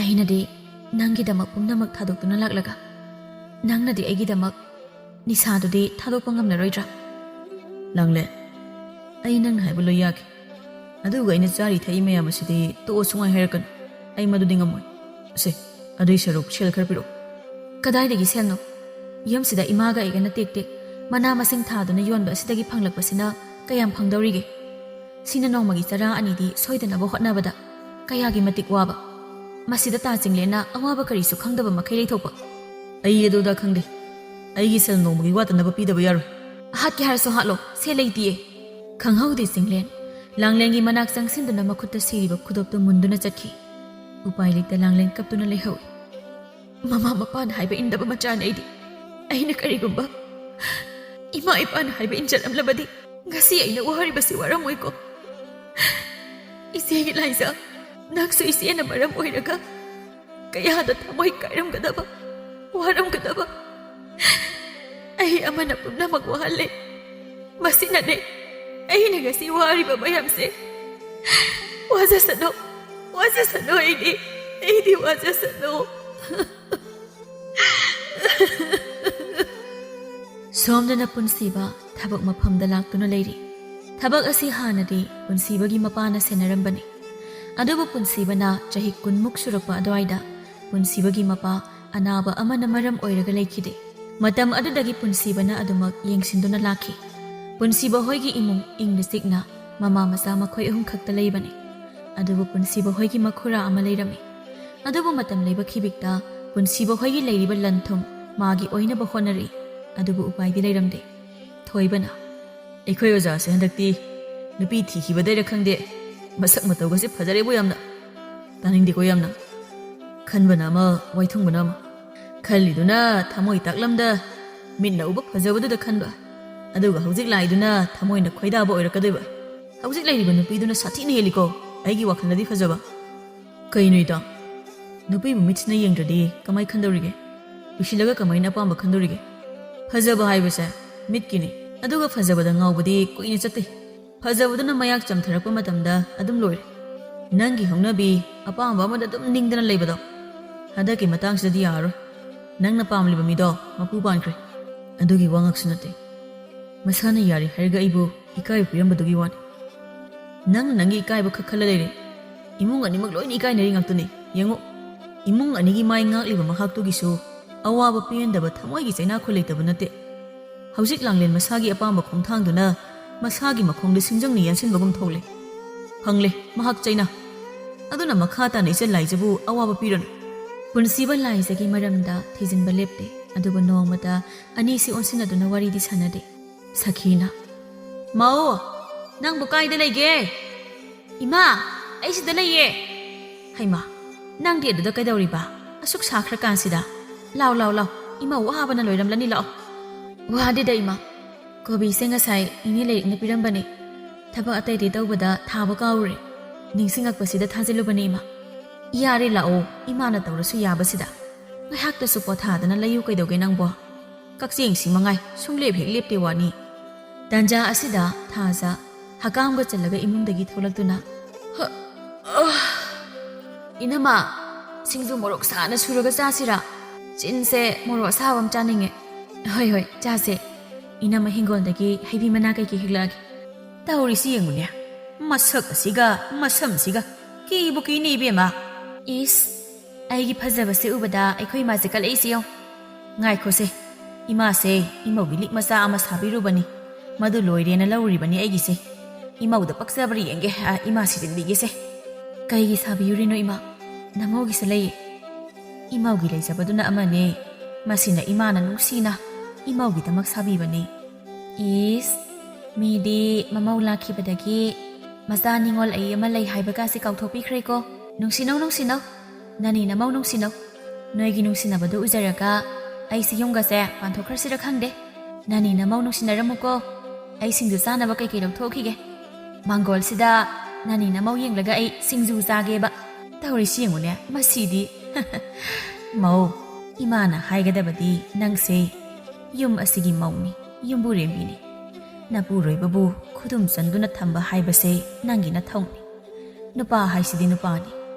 "ꯑꯩꯅꯗꯤ ꯅꯪꯒꯤꯗꯃꯛ ꯄꯨꯝꯅꯃꯛ ꯊꯥꯗꯣꯛꯇꯨꯅ ꯂꯥꯛꯂꯒ ꯅꯪꯅꯗꯤ ꯑꯩꯒꯤꯗꯃꯛ ꯅꯤꯁꯥꯗꯨꯗꯤ ꯊꯥꯗꯣꯛꯄ ꯉꯝꯂꯔꯣꯏꯗ꯭ꯔꯥ?" ꯂꯥꯡꯂꯦꯟ, ꯑꯩ ꯅꯪꯅ ꯍꯥꯏꯕ ꯂꯣꯏ ꯌꯥꯈꯤ꯫ ꯑꯗꯨꯒ ꯑꯩꯅ ꯆꯥꯔꯤ ꯊꯛꯏ ꯃꯌꯥꯝ ꯑꯁꯤꯗꯤ ꯇꯣꯛꯑꯣ ꯁꯨꯡꯍꯥꯏ ꯍꯥꯏꯔꯛꯀꯅꯨ꯫ ꯑꯩ ꯃꯗꯨꯗꯤ ꯉꯝꯃꯣꯏ꯫ ꯁꯦ, ꯑꯗꯨꯏ ꯁꯔꯨꯛ ꯁꯦꯜ ꯈꯔ ꯄꯤꯔꯛꯑꯣ꯫ ꯀꯗꯥꯏꯗꯒꯤ ꯁꯦꯜꯅꯣ? ꯌꯨꯝꯁꯤꯗ ꯏꯃꯥꯒ ꯑꯩꯒꯅ ꯇꯦꯛ ꯇꯦꯛ ꯃꯅꯥ ꯃꯁꯤꯡ ꯊꯥꯗꯨꯅ ꯌꯣꯟꯕ ꯑꯁꯤꯗꯒꯤ ꯐꯪꯂꯛꯄꯁꯤꯅ ꯀꯌꯥꯝ ꯐꯪꯗꯧꯔꯤꯒꯦ? ꯁꯤꯅ ꯅꯣꯡꯃꯒꯤ ꯆꯔꯥ ꯑꯅꯤꯗꯤ ꯁꯣꯏꯗꯅꯕ ꯍꯣꯠꯅꯕꯗ ꯀꯌꯥꯒꯤ ꯃꯇꯤꯛ ꯋꯥꯕ꯫ ꯃꯁꯤꯗ ꯇꯥ ꯆꯤꯡꯂꯦꯟꯅ ꯑꯋꯥꯕ ꯀꯔꯤꯁꯨ ꯈꯪꯗꯕ ꯃꯈꯩ ꯂꯩꯊꯣꯛꯄ꯫ ꯑꯩ ꯑꯗꯨꯗ ꯈꯪꯗꯦ꯫ ꯑꯩꯒꯤ ꯁꯦꯜ ꯅꯣꯡꯃꯒꯤ ꯋꯥꯠꯇꯅꯕ ꯄꯤꯗꯕ ꯌꯥꯔꯣꯏ꯫ ꯍꯥꯠꯀꯦ ꯍꯥꯏꯔꯁꯨ ꯍꯥꯠꯂꯣ, ꯁꯦꯜ ꯂꯩꯇꯤꯌꯦ꯫ ꯈꯪꯍꯧꯗꯦ ꯆꯤꯡꯂꯦꯟ꯫ ꯂꯥꯡꯂꯦꯟꯒꯤ ꯃꯅꯥꯛ ꯆꯪꯁꯤꯟꯗꯨꯅ ꯃꯈꯨꯠꯇ ꯁꯤꯔꯤꯕ ꯈꯨꯗꯣꯞꯇꯨ ꯃꯨꯟꯗꯨꯅ ꯆꯠꯈꯤ꯫ ꯎꯄꯥꯏ ꯂꯩꯇ ꯂꯥꯡꯂꯦꯟ ꯀꯞꯇꯨꯅ ꯂꯩꯍꯧꯏ꯫ ꯃꯃꯥ ꯃꯄꯥꯅ ꯍꯥꯏꯕ ꯏꯟꯗꯕ ꯃꯆꯥꯅꯦ ꯑꯩꯗꯤ꯫ ꯑꯩꯅ ꯀꯔꯤꯒꯨꯝꯕ ꯏꯃꯥ ꯏꯄꯥꯅ ꯍꯥꯏꯕ ꯏꯟꯖꯔꯝꯂꯕꯗꯤ ꯉꯁꯤ ꯑꯩꯅ ꯋꯥꯔꯤꯕꯁꯤ ꯋꯥꯔꯝꯃꯣꯏꯀꯣ꯫ ꯏꯆꯦꯒꯤ ꯂꯥꯏꯖꯥ, ꯅꯪꯁꯨ ꯏꯆꯦꯅ ꯃꯔꯝ ꯑꯣꯏꯔꯒ ꯀꯌꯥꯗ ꯊꯃꯣꯏ ꯀꯥꯏꯔꯝꯒꯗꯕ, ꯋꯥꯔꯝꯒꯗꯕ꯫ ꯑꯩ ꯑꯃꯅ ꯄꯨꯝꯅꯃꯛ ꯋꯥꯍꯜꯂꯦ꯫ ꯃꯁꯤꯅꯅꯦ ꯑꯩꯅ ꯉꯁꯤ ꯋꯥꯔꯤꯕ ꯃꯌꯥꯝꯁꯦ꯫ ꯋꯥꯖꯁꯅꯨ, ꯋꯥꯖꯁꯅꯨ ꯑꯩꯗꯤ, ꯑꯩꯗꯤ ꯋꯥꯖꯁꯅꯨ꯫ ꯁꯣꯝꯗꯅ ꯄꯨꯟꯁꯤꯕ ꯊꯕꯛ ꯃꯐꯝꯗ ꯂꯥꯛꯇꯨꯅ ꯂꯩꯔꯤ꯫ ꯊꯕꯛ ꯑꯁꯤ ꯍꯥꯟꯅꯗꯤ ꯄꯨꯟꯁꯤꯕꯒꯤ ꯃꯄꯥꯅ ꯁꯦꯟꯅꯔꯝꯕꯅꯤ꯫ ꯑꯗꯨꯕꯨ ꯄꯨꯟꯁꯤꯕꯅ ꯆꯍꯤ ꯀꯨꯟꯃꯨꯛ ꯁꯨꯔꯛꯄ ꯑꯗꯨꯋꯥꯏꯗ ꯄꯨꯟꯁꯤꯕꯒꯤ ꯃꯄꯥ ꯑꯅꯥꯕ ꯑꯃꯅ ꯃꯔꯝ ꯑꯣꯏꯔꯒ ꯂꯩꯈꯤꯗꯦ꯫ ꯃꯇꯝ ꯑꯗꯨꯗꯒꯤ ꯄꯨꯟꯁꯤꯕꯅ ꯑꯗꯨꯃꯛ ꯌꯦꯡꯁꯤꯟꯗꯨꯅ ꯂꯥꯛꯈꯤ꯫ ꯄꯨꯟꯁꯤꯕ ꯍꯣꯏꯒꯤ ꯏꯃꯨꯡ ꯏꯪꯅ ꯆꯤꯛꯅ ꯃꯃꯥ ꯃꯆꯥ ꯃꯈꯣꯏ ꯑꯍꯨꯝ ꯈꯛꯇ ꯂꯩꯕꯅꯤ꯫ ꯑꯗꯨꯕꯨ ꯄꯨꯟꯁꯤꯕ ꯍꯣꯏꯒꯤ ꯃꯈꯨꯔꯥ ꯑꯃ ꯂꯩꯔꯝꯃꯤ꯫ ꯑꯗꯨꯕꯨ ꯃꯇꯝ ꯂꯩꯕ ꯈꯤꯕꯤꯛꯇ ꯄꯨꯟꯁꯤꯕ ꯍꯣꯏꯒꯤ ꯂꯩꯔꯤꯕ ꯂꯟ ꯊꯨꯝ ꯃꯥꯒꯤ ꯑꯣꯏꯅꯕ ꯍꯣꯠꯅꯔꯛꯏ꯫ ꯑꯗꯨꯕꯨ ꯎꯄꯥꯏꯗꯤ ꯂꯩꯔꯝꯗꯦ꯫ ꯊꯣꯏꯕꯅ, "ꯑꯩꯈꯣꯏ ꯑꯣꯖꯥꯁꯦ ꯍꯟꯗꯛꯇꯤ ꯅꯨꯄꯤ ꯊꯤꯈꯤꯕꯗꯩꯔ ꯈꯪꯗꯦ, ꯃꯁꯛ ꯃꯇꯧꯒꯁꯦ ꯐꯖꯔꯦꯕꯨ ꯌꯥꯝꯅ꯫ ꯇꯥꯅꯤꯡꯗꯦꯀꯣ ꯌꯥꯝꯅ꯫ ꯈꯟꯕꯅ ꯑꯃ, ꯋꯥꯏꯊꯨꯡꯕꯅ ꯑꯃ꯫ ꯈꯜꯂꯤꯗꯨꯅ ꯊꯃꯣꯏ ꯇꯥꯛꯂꯝꯗ ꯃꯤꯠꯅ ꯎꯕ ꯐꯖꯕꯗꯨꯗ ꯈꯟꯕ, ꯑꯗꯨꯒ ꯍꯧꯖꯤꯛ ꯂꯥꯛꯏꯗꯨꯅ ꯊꯃꯣꯏꯅ ꯈꯣꯏꯗꯥꯕ ꯑꯣꯏꯔꯛꯀꯗꯣꯏꯕ꯫ ꯍꯧꯖꯤꯛ ꯂꯩꯔꯤꯕ ꯅꯨꯄꯤꯗꯨꯅ ꯁꯥꯊꯤꯅ ꯍꯦꯜꯂꯤꯀꯣ ꯑꯩꯒꯤ ꯋꯥꯈꯜꯗꯗꯤ ꯐꯖꯕ꯫" "ꯀꯩꯅꯣ ꯏꯇꯥ? ꯅꯨꯄꯤꯕꯨ ꯃꯤꯠꯁꯤꯅ ꯌꯦꯡꯗ꯭ꯔꯗꯤ ꯀꯃꯥꯏ ꯈꯟꯗꯧꯔꯤꯒꯦ? ꯂꯨꯁꯤꯜꯂꯒ ꯀꯃꯥꯏꯅ ꯑꯄꯥꯝꯕ ꯈꯟꯗꯧꯔꯤꯒꯦ? ꯐꯖꯕ ꯍꯥꯏꯕꯁꯦ ꯃꯤꯠꯀꯤꯅꯤ, ꯑꯗꯨꯒ ꯐꯖꯕꯗ ꯉꯥꯎꯕꯗꯤ ꯀꯨꯏꯅ ꯆꯠꯇꯦ꯫ ꯐꯖꯕꯗꯨꯅ ꯃꯌꯥꯛ ꯆꯝꯊꯔꯛꯄ ꯃꯇꯝꯗ ꯑꯗꯨꯝ ꯂꯣꯏꯔꯦ꯫ ꯅꯪꯒꯤ ꯍꯧꯅꯕꯤ ꯑꯄꯥꯝꯕ ꯑꯃꯗ ꯑꯗꯨꯝ ꯅꯤꯡꯗꯅ ꯂꯩꯕꯗꯣ, ꯍꯟꯗꯛꯀꯤ ꯃꯇꯥꯡꯁꯤꯗꯗꯤ ꯌꯥꯔꯔꯣꯏ꯫ ꯅꯪꯅ ꯄꯥꯝꯂꯤꯕ ꯃꯤꯗꯣ ꯃꯄꯨ ꯄꯥꯟꯈ꯭ꯔꯦ꯫ ꯑꯗꯨꯒꯤ ꯋꯥ ꯉꯥꯛꯁꯨ ꯅꯠꯇꯦ꯫ ꯃꯁꯥꯅ ꯌꯥꯔꯦ ꯍꯥꯏꯔꯒ ꯑꯩꯕꯨ ꯏꯀꯥꯏꯕ ꯄꯤꯔꯝꯕꯗꯨꯒꯤ ꯋꯥꯅꯤ꯫ ꯅꯪꯅ ꯅꯪꯒꯤ ꯏꯀꯥꯏꯕ ꯈꯛ ꯈꯜꯂ ꯂꯩꯔꯦ꯫ ꯏꯃꯨꯡ ꯑꯅꯤꯃꯛ ꯂꯣꯏꯅ ꯏꯀꯥꯏꯅꯔꯤ ꯉꯥꯛꯇꯅꯤ꯫ ꯌꯦꯡꯉꯨ, ꯏꯃꯨꯡ ꯑꯅꯤꯒꯤ ꯃꯥꯏ ꯉꯥꯛꯂꯤꯕ ꯃꯍꯥꯛꯇꯨꯒꯤꯁꯨ ꯑꯋꯥꯕ ꯄꯦꯟꯗꯕ ꯊꯃꯣꯏꯒꯤ ꯆꯩꯅꯥꯈꯣꯏ ꯂꯩꯇꯕ ꯅꯠꯇꯦ꯫ ꯍꯧꯖꯤꯛ ꯂꯥꯡꯂꯦꯟ ꯃꯁꯥꯒꯤ ꯑꯄꯥꯝꯕ ꯈꯣꯡꯊꯥꯡꯗꯨꯅ ꯃꯁꯥꯒꯤ ꯃꯈꯣꯡꯗ ꯁꯤꯡꯖꯪꯅ ꯌꯥꯟꯁꯤꯟꯕꯒꯨꯝ ꯊꯣꯛꯂꯦ꯫ ꯐꯪꯂꯦ ꯃꯍꯥꯛ ꯆꯩꯅꯥ꯫ ꯑꯗꯨꯅ ꯃꯈꯥ ꯇꯥꯅ ꯏꯆꯜ ꯂꯥꯏꯖꯕꯨ ꯑꯋꯥꯕ ꯄꯤꯔꯅꯨ꯫" ꯄꯨꯟꯁꯤꯕ ꯂꯥꯏꯖꯒꯤ ꯃꯔꯝꯗ ꯊꯤꯖꯤꯟꯕ ꯂꯦꯞꯇꯦ, ꯑꯗꯨꯕꯨ ꯅꯣꯡꯃꯇ ꯑꯅꯤꯁꯤ ꯑꯣꯟꯁꯤꯟꯅꯗꯨꯅ ꯋꯥꯔꯤꯗꯤ ꯁꯥꯟꯅꯗꯦ꯫ ꯁꯈꯤꯅ, "ꯃꯥꯑꯣ, ꯅꯪꯕꯨ ꯀꯥꯏꯗ ꯂꯩꯒꯦ?" "ꯏꯃꯥ, ꯑꯩ ꯁꯤꯗ ꯂꯩꯌꯦ꯫" "ꯍꯩꯃꯥ, ꯅꯪꯗꯤ ꯑꯗꯨꯗ ꯀꯩꯗꯧꯔꯤꯕ? ꯑꯁꯨꯛ ꯁꯥꯈ꯭ꯔꯀꯥꯟꯁꯤꯗ? ꯂꯥꯎ, ꯂꯥꯎ, ꯂꯥꯎ, ꯏꯃꯥ ꯋꯥꯕꯅ ꯂꯣꯏꯔꯝꯂꯅꯤ, ꯂꯥꯛꯑꯣ꯫" "ꯋꯥꯗꯦꯗ ꯏꯃꯥ, ꯀꯣꯕꯤꯁꯦ ꯉꯁꯥꯏ ꯏꯅꯦ ꯂꯩꯔꯤꯛꯅ ꯄꯤꯔꯝꯕꯅꯦ꯫ ꯊꯕꯛ ꯑꯇꯩ ꯑꯇꯩ ꯇꯧꯕꯗ ꯊꯥꯕ ꯀꯥꯎꯔꯨꯔꯦ꯫ ꯅꯤꯡꯁꯤꯡꯉꯛꯄꯁꯤꯗ ꯊꯥꯖꯤꯜꯂꯨꯕꯅꯦ ꯏꯃꯥ꯫" "ꯌꯥꯔꯦ ꯂꯥꯛꯑꯣ, ꯏꯃꯥꯅ ꯇꯧꯔꯁꯨ ꯌꯥꯕꯁꯤꯗ꯫ ꯉꯥꯏꯍꯥꯛꯇꯁꯨ ꯄꯣꯊꯥꯗꯅ ꯂꯩꯌꯨ ꯀꯩꯗꯧꯒꯦ ꯅꯪꯕꯣ? ꯀꯛꯆꯦꯡꯁꯤ ꯃꯉꯥꯏ ꯁꯨꯡꯂꯦꯞ ꯍꯦꯛ ꯂꯦꯞꯇꯦ ꯋꯥꯅꯤ꯫" ꯇꯟꯖꯥ ꯑꯁꯤꯗ ꯊꯥꯖ ꯍꯀꯥꯝꯒ ꯆꯜꯂꯒ ꯏꯃꯨꯡꯗꯒꯤ ꯊꯣꯛꯂꯛꯇꯨꯅ, "ꯍ, ꯑ, ꯏꯅꯝꯃ, ꯁꯤꯡꯖꯨ ꯃꯣꯔꯣꯛ ꯁꯥꯅ ꯁꯨꯔꯒ ꯆꯥꯁꯤꯔꯥ? ꯆꯤꯟꯁꯦ ꯃꯣꯔꯣꯛ ꯑꯁꯥꯕ ꯑꯃ ꯆꯥꯅꯤꯡꯉꯦ꯫" "ꯍꯣꯏ, ꯍꯣꯏ, ꯆꯥꯁꯦ꯫ ꯏꯅꯝꯃ ꯍꯤꯡꯒꯣꯜꯗꯒꯤ ꯍꯩꯕꯤ ꯃꯅꯥ ꯀꯩꯀꯩ ꯍꯦꯛꯂꯛꯑꯒꯦ꯫" ꯇꯧꯔꯤꯁꯤ ꯌꯦꯡꯉꯨꯅꯦ, ꯃꯁꯛ ꯑꯁꯤꯒ ꯃꯁꯝꯁꯤꯒ꯫ ꯀꯤꯕꯨ ꯀꯤꯅꯤ ꯏꯕꯦꯝꯃ꯫ ꯏꯁ, ꯑꯩꯒꯤ ꯐꯖꯕꯁꯦ ꯎꯕꯗ ꯑꯩꯈꯣꯏ ꯏꯃꯥꯁꯦ ꯀꯜꯂꯛꯏꯁꯦ ꯌꯦꯡꯉꯨ꯫ ꯉꯥꯏꯈꯣꯁꯦ, ꯏꯃꯥꯁꯦ ꯏꯃꯧꯒꯤ ꯂꯤꯛ ꯃꯆꯥ ꯑꯃ ꯁꯥꯕꯤꯔꯨꯕꯅꯤ꯫ ꯃꯗꯨ ꯂꯣꯏꯔꯦꯅ ꯂꯧꯔꯤꯕꯅꯤ ꯑꯩꯒꯤꯁꯦ꯫ ꯏꯃꯧꯗ ꯄꯛꯆꯕ꯭ꯔꯥ ꯌꯦꯡꯒꯦ, ꯑ, ꯏꯃꯥ ꯁꯤꯖꯤꯟꯕꯤꯒꯦꯁꯦ꯫ ꯀꯩꯒꯤ ꯁꯥꯕꯤꯔꯨꯔꯤꯅꯣ ꯏꯃꯥ? ꯅꯃꯧꯒꯤꯁꯨ ꯂꯩꯌꯦ꯫ ꯏꯃꯧꯒꯤ ꯂꯩꯖꯕꯗꯨꯅ ꯑꯃꯅꯦ, ꯃꯁꯤꯅ ꯏꯃꯥꯅ ꯅꯨꯡꯁꯤꯅ ꯏꯃꯧꯒꯤꯗꯃꯛ ꯁꯥꯕꯤꯕꯅꯤ꯫ ꯏꯁ, ꯃꯤꯗꯤ ꯃꯃꯧ ꯂꯥꯛꯈꯤꯕꯗꯒꯤ ꯃꯆꯥ ꯅꯤꯉꯣꯜ ꯑꯩ ꯑꯃ ꯂꯩ ꯍꯥꯏꯕꯒꯁꯦ ꯀꯥꯎꯊꯣꯛꯄꯤꯈ꯭ꯔꯦꯀꯣ꯫ ꯅꯨꯡꯁꯤꯅꯧ, ꯅꯨꯡꯁꯤꯅꯧ, ꯅꯅꯤ ꯅꯃꯧ ꯅꯨꯡꯁꯤꯅꯧ꯫ ꯅꯣꯏꯒꯤ ꯅꯨꯡꯁꯤꯅꯕꯗꯨ ꯎꯖꯔꯒ ꯑꯩꯁꯤ ꯌꯨꯝꯒꯁꯦ ꯄꯥꯟꯊꯣꯛꯈ꯭ꯔꯁꯤꯔ ꯈꯪꯗꯦ꯫ ꯅꯅꯤ ꯅꯃꯧ ꯅꯨꯡꯁꯤꯅꯔꯝꯃꯨꯀꯣ꯫ ꯑꯩ ꯁꯤꯡꯖꯨ ꯆꯥꯅꯕ ꯀꯩꯀꯩ ꯂꯧꯊꯣꯛꯈꯤꯒꯦ꯫ ꯃꯥꯡꯒꯣꯜꯁꯤꯗ ꯅꯅꯤ ꯅꯃꯧ ꯌꯦꯡꯂꯒ ꯑꯩ ꯁꯤꯡꯖꯨ ꯆꯥꯒꯦꯕ꯫ ꯇꯧꯔꯤꯁꯤ ꯌꯦꯡꯉꯨꯅꯦ, ꯃꯁꯤꯗꯤ꯫ ꯃꯧ, ꯏꯃꯥꯅ ꯍꯥꯏꯒꯗꯕꯗꯤ ꯅꯪꯁꯦ ꯌꯨꯝ ꯑꯁꯤꯒꯤ ꯃꯧꯅꯤ, ꯌꯨꯝꯕꯨꯔꯦꯝꯕꯤꯅꯤ꯫ ꯅꯄꯨꯔꯣꯏꯕꯕꯨ ꯈꯨꯗꯨꯝ ꯆꯟꯗꯨꯅ ꯊꯝꯕ ꯍꯥꯏꯕꯁꯦ ꯅꯪꯒꯤ ꯅꯊꯧꯅꯤ꯫ ꯅꯨꯄꯥ ꯍꯥꯏꯁꯤꯗꯤ ꯅꯨꯄꯥꯅꯤ꯫